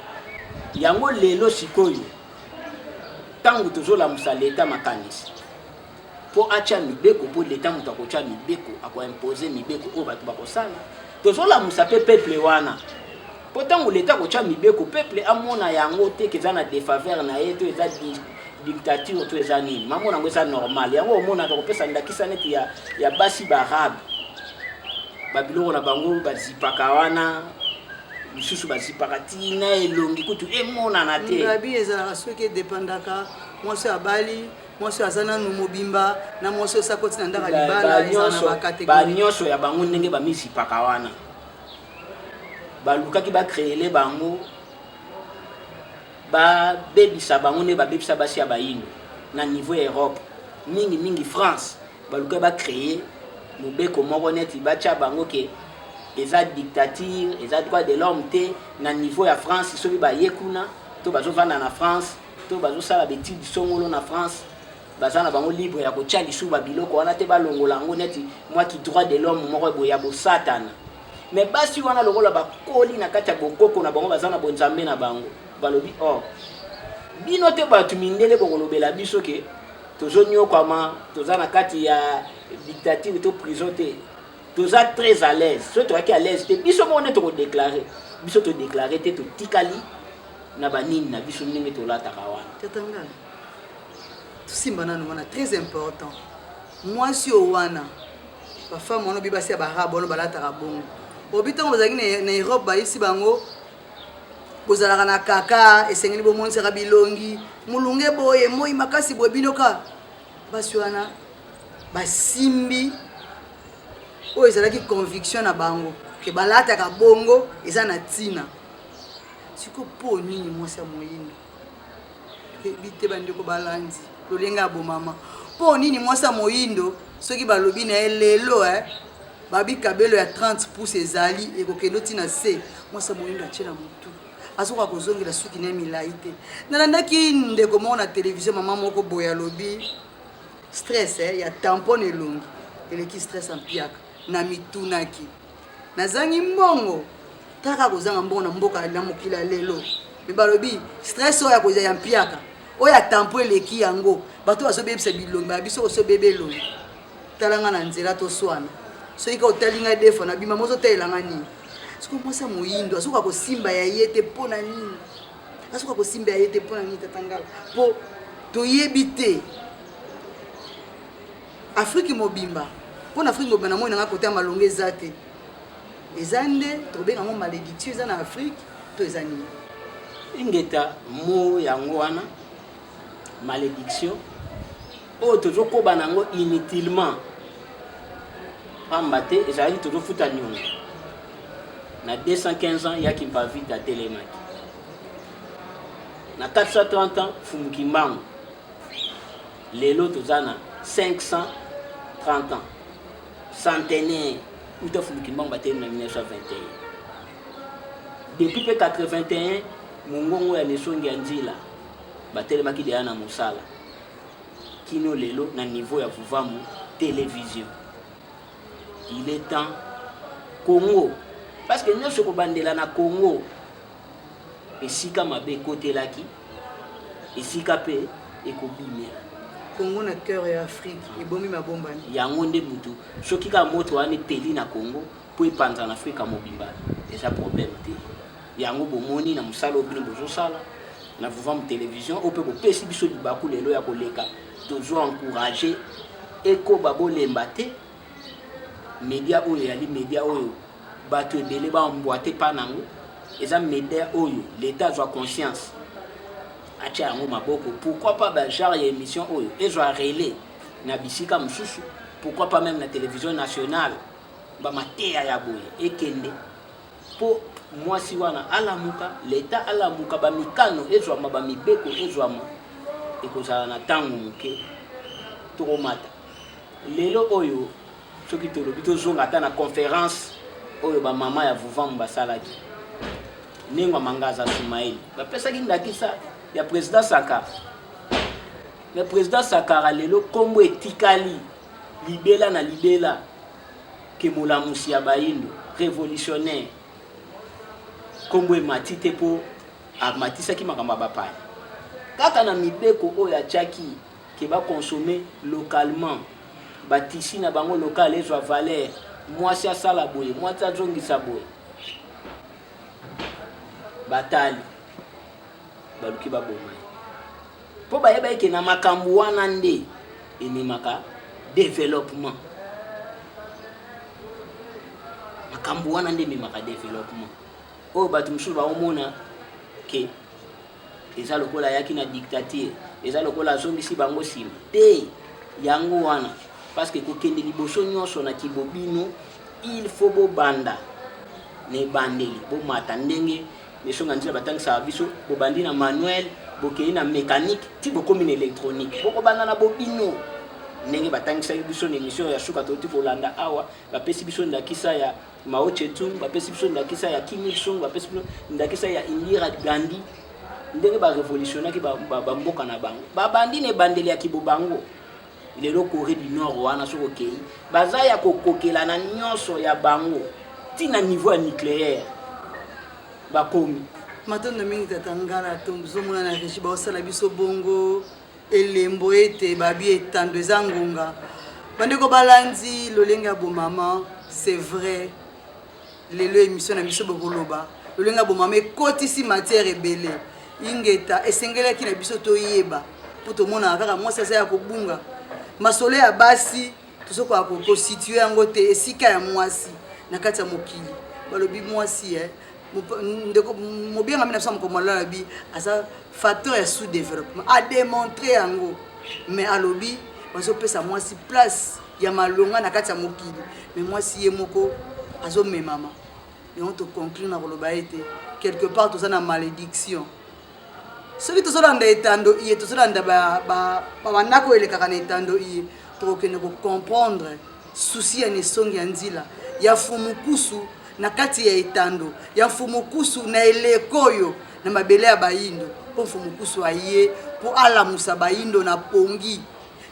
Yango lelo sikoyo, ntango tozolamusa leta makanisi mpo atya mibeko, mpo leta moto akotya mibeko, akoimpose mibeko oyo bato bakosala, tozolamusa mpe peuple wana, mpo ntango leta akotya mibeko, peuple amona yango te ke eza na défaveur na ye, to eza dictature, to eza nini. Mamona yango eza normal. Yango omonaka kopesa ndakisa neti ya basi baarabe, babiloko na bango bazipaka wana, lisusu bazipaka ntina elongi kutu emonana te. Ngabi ezalaka soki edépendaka mwasi abali, mwasi oyo aza nanu mobimba na mwasi oyo sakoti na ndako ya libala, ezala na bacatégorie. Banyonso ya bango, ndenge bamizipaka wana, balukaki bacréele bango, babebisa bango nde babebisa basi ya bayindo na niveau ya Europe, mingimingi France. Balukaki bacréer mobeko moko neti batya bango ke eza dictature, eza droit de l'homme te na niveau ya France. Soki baye kuna to bazovanda na France to bazosala baétude songolo na France. Baza na bango libre ya kotia lisusu ba biloko wana te, balongola yango neti mwa ki droit de l'homme moko boye ya bosatana. Mais basi wana lokola bakoli na kati ya bokoko na bango, baza na bonzambe na bango, balobi oh, bino te bato mindele bokolobela biso ke tozonyokwama, toza na kati ya dictature to prison te, toza très à l'aise. Soki toyaki à l'aise te, biso moko nde tokodeklare. Biso todeklare te, totikali na banini na biso ndenge tolataka wana. Tata Ngala, tosimba nanu wana, très important. Mwasi oyo wana, bafemme wana obi basi ya baarabe wana balataka bongo, obi ntango bazalaki na Europe bayebisi bango bozalaka na kaka, esengeli bomonisaka bilongi molunge boye, moi makasi boye, bino ka basi wana basimbi oyo ezalaki conviction na bango ke balataka bongo eza na ntina. Sikoyo mpo nini mwasi ya moyindo ebi te, bandeko balandi lolenge ya bomama, mpo nini mwasi ya moyindo soki balobi na ye lelo babi kabelo ya 30 pouces ezali ekokende ntina se, mwasi ya moyindo atie na motu, azokoka kozongela suki na ye milai te? Nalandaki ndeko moko na televizio, mama moko boye alobi stress ya tampon elongi eleki stress ya mpiaka. Na mitunaki, nazangi mbongo kaka kozanga mbongo na mboka na mokili ya lelo, me balobi stress oyo ya kozwa ya mpiaka oyo ya tampon eleki yango, bato bazobebisa bilongi ba biso, osobebe elongi, talanga na nzela toswana, soki ka otali ngai defo na bima mozotalela nini? Soki mwasi ya moyindo azokoka kosimba ya ye te, mpo na nini azokoka kosimba ya ye te? Mpo na nini, tata Ngala? Mpo toyebi te Afrike mobimba, mpo na Afrike mobimba na moi nanga kote ya malongo eza te, eza nde tokobenga yango malédiction eza na Afrique to eza nini? Ingeta mo yango wana malédiction oyo tozokoba na yango inutilement, pamba te ezalaki tozofuta niongo na 215 ans ya Kimpa Vita atelemaki, na 430 ans Fumu Kimbangu, lelo toza na 530 ans, centenaire uta Fumu Kimbangu batelemi na 1921. Depuis mpe 81 mongongo ya Nesongi ya Nzila batelemaki deya na mosala kino lelo na niveau ya Vuvamu télévision. Il est temps Congo, parce que nyonso kobandela na Congo, esika mabe ekotelaki, esika mpe ekobimela. Congo na cœur ya Afrique ebomi mabombani. Yango nde mutu soki kaka moto wana epeli na Congo mpo epanza na Afrika mobimba, eza problème te. Yango bomoni na mosala oyo bino bozosala na Vuvamu télévision, oyo mpe bopesi biso libaku lelo ya koleka, tozo encourage ekoba, bolemba te. Media oyo eyali media oyo bato ebele baembwate mpa nango, eza media oyo l'État azwa conscience atia yango maboko. Pourquoi pas bagenre ya émission oyo ezwa relais na bisika mosusu? Pourquoi pas même na télévision nationale, bamateya ya boye ekende mpo mwasi wana alamuka, leta alamuka, bamikano ezwama, bamibeko ezwama. Ekozala na ntango moke tokomata. Lelo oyo soki tolobi tozonga ata na conférence oyo bamama ya Vuvamu basalaki, Nengwa Mangaza Sumaili bapesaki ndakisa ya président Sankara. Mais président Sankara lelo nkombo etikali libela na libela ke molamusi ya bayindo, révolutionnaire. Nkombo emati te mpo amatisaki makambo ya bapaya kaka na mibeko oyo atiaki ke baconsommer localement, batisi na bango local ezwa valeur, mwasi asala boye, mwasi azongisa boye. Batali baluki baboma ye mpo bayeba eke na makambo wana nde ememaka développement. Makambo wana nde ememaka développement oyo bato mosusu baomona ke eza lokola ayaki na dictature, eza lokola azongisi bango nsima te. Yango wana, parce que kokende liboso nyonso na kibobino, il faut bobanda na ebandeli, bomata ndenge mesonga nzela batangisaka biso, bobandi na manuel, bokei na mécanique ti bokomi na électronique, bokobanda na bobino ndenge batangisaki biso na émission ya suka touti kolanda awa. Bapesi biso ndakisa ya Mao Tse-tung, bapesi biso ndakisa ya Kim Il Sung, bapesi biso ndakisa ya Indira Gandhi. Ndenge ba revolutionnaki ba mboka na bango, babandi na ebandeli ya kibo bango. Lelo Corée du Nord wana, soki okei, baza ya kokokela na nyonso ya bango, ntina niveau ya nucléaire bakomi. Matondo mingi, tata Ngala. Tozomona na régie baosala biso bongo elembo ete babi etando eza ngonga. Bandeko balandi Lolenge ya Bomama, c'est vrai, lelo émission na biso bokoloba Lolenge ya Bomama ekotisi matière ebele. Ingeta, esengelaki na biso toyeba mpo tomonaka kaka mwasi aza ya kobunga masolo ya basi, tozokoka kosituer yango te esika ya mwasi na kati ya mokili. Balobi mwasi ndeko mobengami na biso ya mokomo alobi aza facteur ya sous développement, adémontre yango. Mais alobi bazopesa mwasi place ya malonga na kati ya mokili, mais mwasi ye moko azomemama. Yango toconclure na koloba ete quelque part toza na malédiction. Soki tozolanda etando iye, tozolanda bandako oyo elekaka na etando iye, tokokende kocomprendre souci ya nesongi ya nzila ya Fumukusu na kati ya etando ya Mfumukusu na eleko oyo na mabele ya Bayindo, mpo Mfumukusu aye mpo alamusa Bayindo na pongi.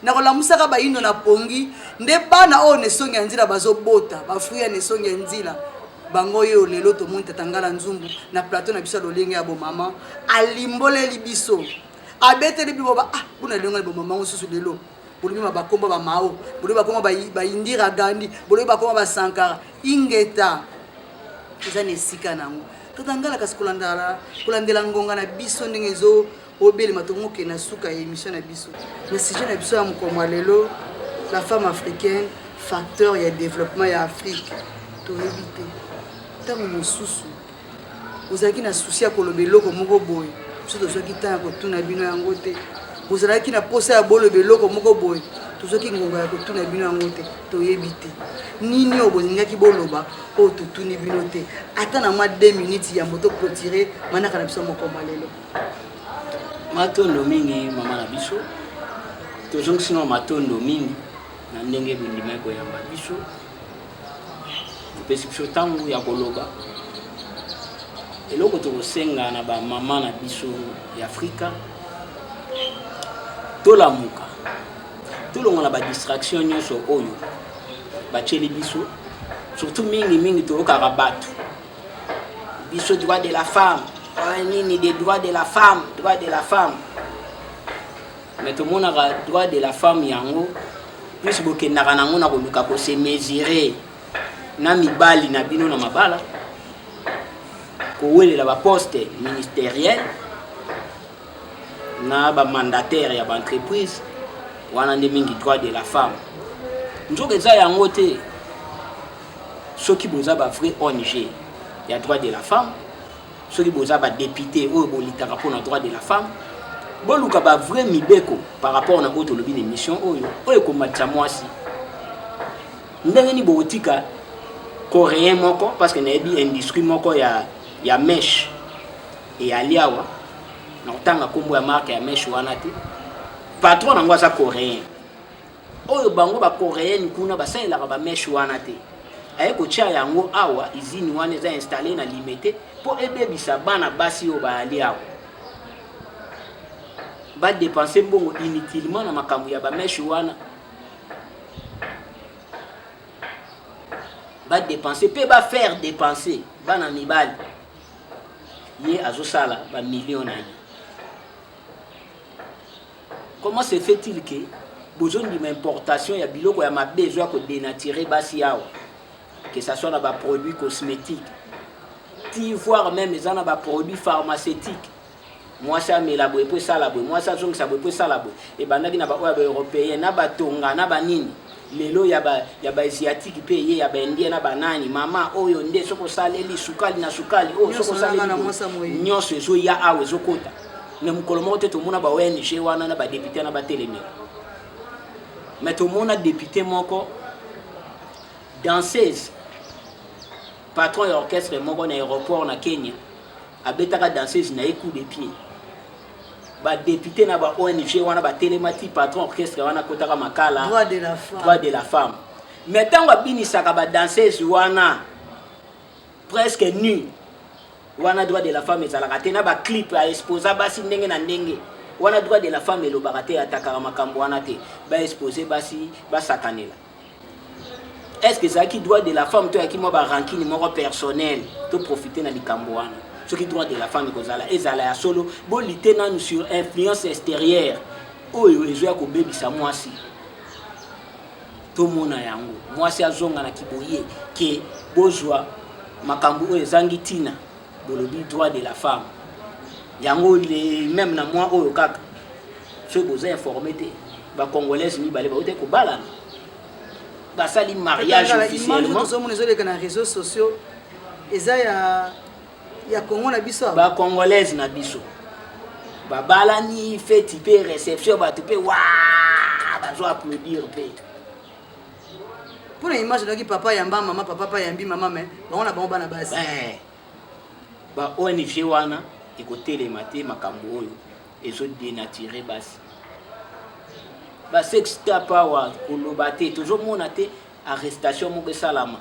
Na kolamusaka Bayindo na pongi, nde bana oyo nesongi ya nzila bazobota bafruit ya nesongi ya nzila. Bango oyo lelo tomoni tata Ngala Nzumbu na plateau na biso ya Lolenge ya Bomama, alimboleli biso, abeteli bibo ba ah mpona lolenge ya bomama mosusu. Lelo bolobi ma bakomba bamao, bolobi bakoma baindira Gandhi, bolobi bakoma basankara. Ingeta, eza na esika nango, tata Ngala. Kasi kolandela ngonga na biso ndenge ezo obelema, tokokende na suka ya émission na biso na sujet na biso ya mokomo ya lelo, la femme africaine, facteur ya développement ya Afrique. Toyebi te, ntango mosusu ozalaki na souci ya koloba eloko moko boye, biso tozwaki ntango ya kotuna bino yango te. Bozalaki na posa ya boloba eloko moko boye, tozwaki ngonga ya kotuna bino yango te. Toyebi te nini oyo bolingaki boloba oyo totuni bino te, ata na mwa 2 minutes yambo toclôturer manaka na biso mokoma lelo. Matondo mingi, mama na biso. Tozongisi na matondo mingi na ndenge bondimaki koyamba biso, topesi biso ntango ya koloba. Eloko tokosenga na bamama na biso ya Afrika, tolamuka, tolongola badistraction nyonso oyo batieli biso. Surtout mingimingi toyokaka bato biso droit de la femme, nini des droits de la femme, droit de la femme. Mais tomonaka droit de la femme yango plus bokendaka nango na koluka kose mesurer na mibali na bino na mabala, kowelela baposte ministériel na bamandataire ya baentreprise wana nde mingi droit de la femme. Nzoka eza yango te. Soki boza bavrai ONG ya droit de la femme, soki boza badéputé oyo bolitaka mpona droit de la femme, boluka bavrai mibeko par rapport na oyo tolobi na émission oyo, oyo ekomatisa mwasi. Ndenge nini bokotika Coréen moko, parce que nayebi industrie moko ya mèche eyali awa, na kotanga nkombo ya marque ya mèche wana te, patron nango aza Coréen, oyo bango bacoréenne kuna basalelaka bamèche wana te, aye kotia yango awa. Usine wana eza installé na Limete mpo ebebisa bana basi oyo bayali awa, badépenser mbongo inutilement na makambo ya bamèche wana, badépenser mpe bafaire dépenser bana mibali. Ye azosala bamillion na ye. Comment se fait-il que bozondima importation ya biloko ya mabe ezoya kodénaturer basi awa, que ça soit na baproduit cosmétique ti voire même eza na baproduit pharmaceutique? Mwasi amela boye mpo esala boye, mwasi azongisa boye mpo esala boye. Ebandaki na baoyo ya baeuropéen na batonga na banini, lelo ya baasiatique mpe ye ya baindien na banani. Mama oyo nde soki osaleli sukali na sukali oyo, soki osaleli nyonso ezoya awa, ezokota. Mais mokolo moko te tomona ba ONG wana na badéputé na batelemela. Mais tomona député moko, danseuse, patron ya orchestre moko na aéroport na Kenya, abetaka danseuse na ye coup de pied. Badéputé na ba ONG wana batelema ti patron orchestre wana akotaka makala. Droit de la femme. Droit de la femme. Mais ntango abinisaka badanseuse wana presque nu. Wana droit de la femme ezalaka te na ba clip a exposa basi ndenge na ndenge. Wana droit de la femme elobaka te, atakaka makambo wana te. Ba expose basi basakanela. Est-ce que ezalaki droit de la femme to yaki mwa ba rancune moko personnel to profiter na likambo wana? Soki droit de la femme ekozala ezala ya solo, bo lutter nanu sur influence extérieure oyo ezoya kobebisa mwasi. Tomona yango mwasi azonga na kiboye ke bozwa makambo oyo ezangi ntina, bolobi droit de la femme yango le même na mwa oyo kaka soki boza informe te, ba congolaise mibale bauti kobalana basali mariage officiellement. Tozomona ezoleka na réseaux sociaux, eza ya Congo na biso. Ba congolaise na biso babalani, feti mpe réception, bato mpe wa bazo applaudir mpe. Mpona image nayoki papa yamba mama, papa pa yambi mama, mais bango na bango bana basi. Ba ONG wana ekotelema te, makambo oyo ezodenature basi, ba sextape awa koloba te, tozomona te arrestation moko esalama.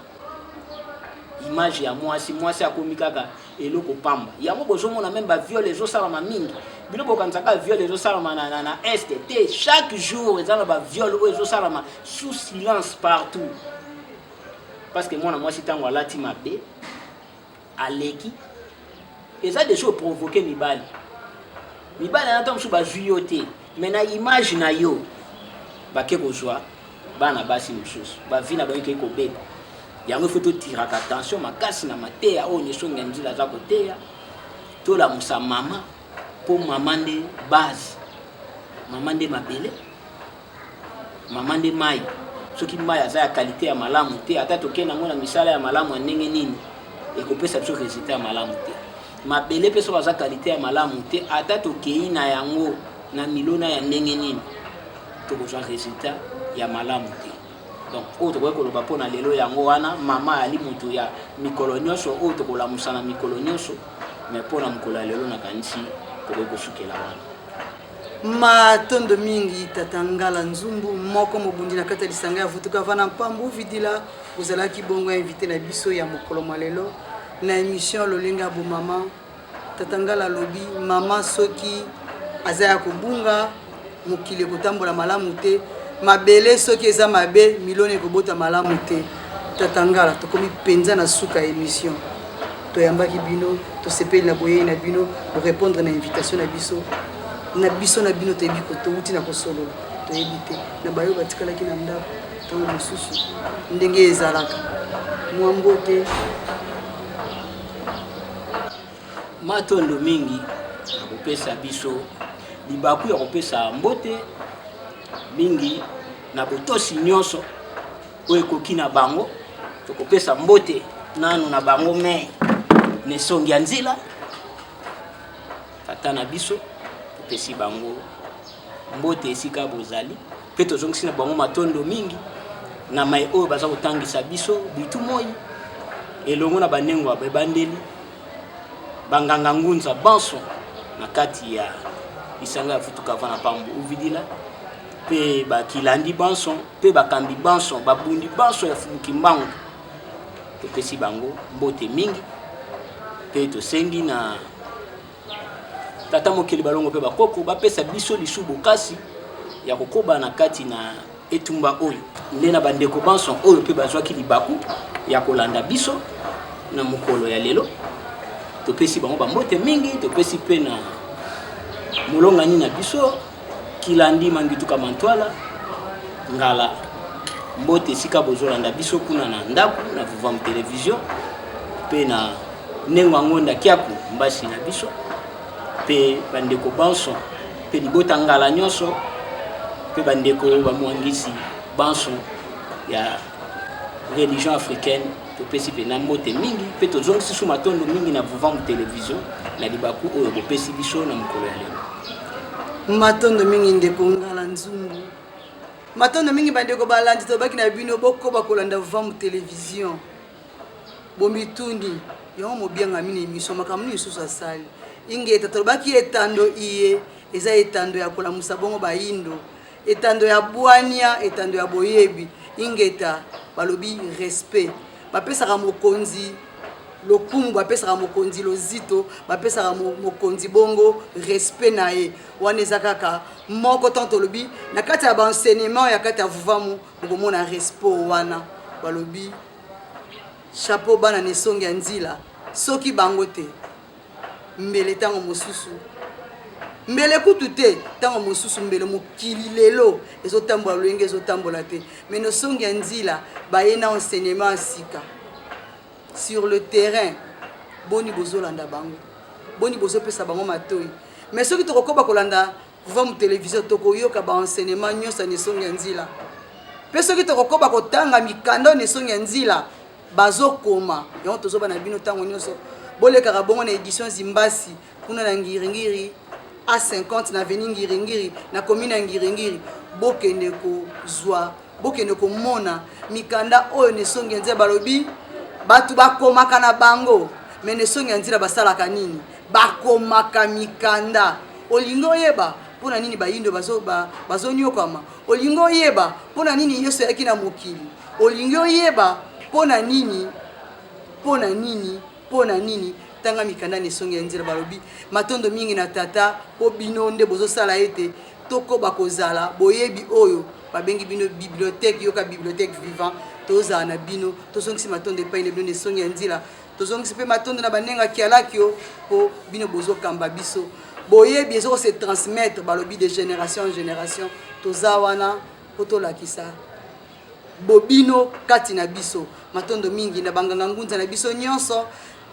Image ya mwasi, mwasi akomi kaka eloko pamba. Yango bozomona même baviol ezosalama mingi. Bino bokanisaka viol ezosalama na est te, chaque jour eza na baviol oyo ezosalama sous silence partout, parce que mwana mwasi ntango alati mabe aleki, eza déjà oprovoke mibali. Mibali ana ntango mosusu bazwi yo te, mais na image na yo bake kozwa bana basi mosusu, bavi na bango ekei kobeba. Yango ifo totiraka attention makasi na mateya oyo nyonso Nzila aza koteya. Tolamusa mama, mpo mama nde base, mama nde mabele, mama nde mai. Soki mai aza ya qualité ya malamu te, ata tokende yango na misala ya malamu ya ndenge nini, ekopesa biso résultat ya malamu te. Mabele mpe soki aza qualité ya malamu te, ata tokei na yango na milona ya ndenge nini, tokozwa résultat ya malamu te. Donc oyo tokoki koloba mpo na lelo yango wana. Mama ali moto ya mikolo nyonso oyo tokolamusa na mikolo nyonso, mais mpo na mokolo ya lelo nakanisi tokoki kosukela wana. Matondo mingi tata Ngala Nzumbu, moko mobundi na kati ya lisanga ya Vutuka Vana Mpambu Vidila. Ozalaki bongo invité na biso ya mokolo mwa lelo na émission Lolenge ya Bomama. Tata Ngala alobi mama soki aza ya kobunga, mokili ekotambola malamu te, mabele soki eza mabe, milona ekobota malamu te. Tata Ngala, tokomi mpenza na suka ya émission. Toyambaki bino, tosepeli na boyei na bino, borépondre na invitation na biso. Na biso na bino toyebi touti na kosolola, toyebi te na bayo batikalaki na ndako ntango mosusu ndenge ezalaka. Mwa mbote. Matondo mingi na kopesa biso libaku ya kopesa mbote mingi na botosi nyonso oyo ekoki na bango. Tokopesa mbote nanu na bango me na esongi ya nzela tata na biso, topesi bango mbote esika bozali, mpe tozongisi na bango matondo mingi na mai oyo baza kotangisa biso butu moi elongo na banengo ya bebandeli, banganga ngunza banso na kati ya lisanga ya Futuka Vana Pambu Uvidila, mpe bakilandi banso, mpe bakambi banso, babundi banso ya Fumu Kimbangu. Topesi bango mbote mingi, mpe tosengi na tata mokeli balongo mpe bakoko bapesa biso lisu bokasi ya kokoba na kati na etumba oyo. Nde na bandeko banso oyo mpe bazwaki libaku ya kolanda biso na mokolo ya lelo, topesi bango bambote mingi. Topesi mpe na molongani na biso Kilandi Mangituka Mantwala Ngala mbote esika bozolanda biso kuna na ndako na Vuvam Television, mpe na Nengwa Ngonda Kiaku mbasi na biso, mpe bandeko banso, mpe libota Ngala nyonso, mpe bandeko bamwangisi banso ya religion africaine. Topesi mpe na mbote mingi, mpe tozongisi su matondo mingi na Vuvam Television na libaku oyo bopesi biso na mokolo ya lelo. Matondo mingi ndeko Ngala Nzumbu. Matondo mingi bandeko balandi, tobaki na bino bokoba kolanda Vuvam Television. Bomitundi yango mobiangami na émission makambo nini lisusu asali ingeta. Tolobaki etando iye eza etando ya kolamusa bongo bayindo, etando ya bwania, etando ya boyebi. Ingeta balobi respect bapesaka mokonzi. Lokumu bapesaka mokonzi lozito, bapesaka mokonzi bongo respect na ye. Wana eza kaka moko tant tolobi na kati ya ba enseignement ya kati ya Vuvamu, bokomona respect wana. Balobi chapeau bana na esongi ya nzila, soki bango te mbele ntango mosusu mbele kutu te, ntango mosusu mbele mokili lelo ezotambola lolenge ezotambola te. Mais na esongi ya nzila baye na enseignement ya sika sur le terrain. Boni bozolanda bango, boni bozopesa bango matoi. Mais soki tokokoba kolanda Vuvamu Television, tokoyoka ba enseignement nyonso ya nesongi ya nzila. Mpe soki tokokoba kotanga mikanda oyo nesongi ya nzila bazokoma yango, tozoba na bino ntango nyonso. Bolekaka bongo na edition Zimbasi kuna na Ngiringiri A50 na avenue Ngiringiri na commune ya Ngiringiri, bokende kozwa, bokende komona mikanda oyo nesongi ya nzila balobi. Bato bakomaka na bango, me nesongi ya nzila basalaka nini? Bakomaka mikanda. Olingi oyeba mpo na nini bayindo bazonyokama? Olingi oyeba mpo na nini Yesu ayaki na mokili? Olingi oyeba mpo na nini, mpo na nini, mpo na nini? Tanga mikanda na esongi ya nzela. Balobi matondo mingi na tata mpo bino nde bozosala ete tokoba kozala boyebi oyo babengi bino bibliothèque. Yoka bibliothèque vivant, tozala na bino. Tozongisi matondo epai na bino na esongi ya nzela. Tozongisi mpe matondo na banenga kialakio mpo bino bozokamba biso. Boyebi ezoko se transmettre, balobi de génération en génération. Toza wana mpo tolakisa bobino kati na biso. Matondo mingi na banganga ngunza na biso nyonso.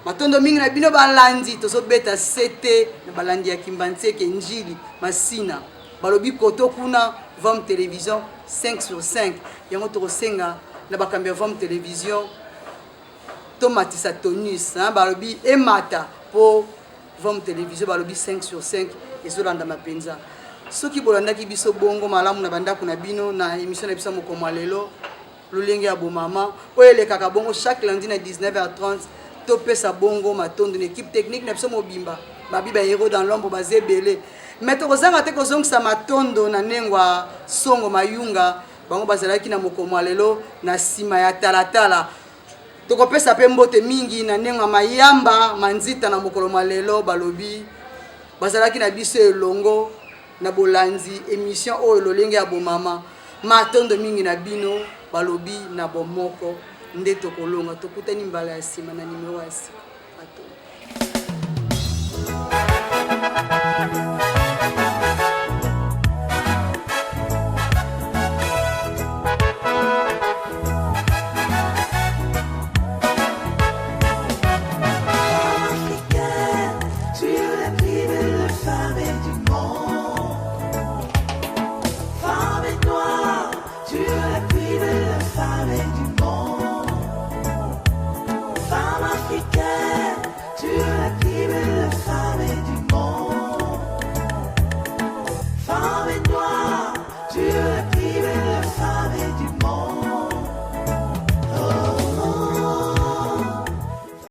Matondo mingi na bino balandi. Tozobeta sete na balandi ya Kimbanseke, Njili, Masina. Balobi koto kuna Vam Télévision 5 sur 5. Yango tokosenga na bakambi ya Vam Télévision tomatisa tonus, hein, balobi emata po Vam Télévision balobi 5 sur 5 ezolandama mpenza. Soki bolandaki biso bongo malamu na bandako na bino na émission na biso ya mokolo ya lelo, lolenge ya bomama oyo elekaka bongo chaque lundi na 19h30, topesa bongo matondo na équipe technique na biso mobimba. Babi ba héros dans l'ombre baza ebele, mais tokozanga te kozongisa matondo na ndengwa Songo Mayunga. Bango bazalaki na mokolo ya lelo na nsima ya talatala. Tokopesa mpe mbote mingi na ndenge ya Mayamba Manzita na mokolo mwa lelo. Balobi bazalaki na biso elongo na bolandi émission oyo lolenge ya bomama. Matondo mingi na bino. Balobi na bomoko nde tokolonga. Tokutani mbala ya nsima na nimero ya sika.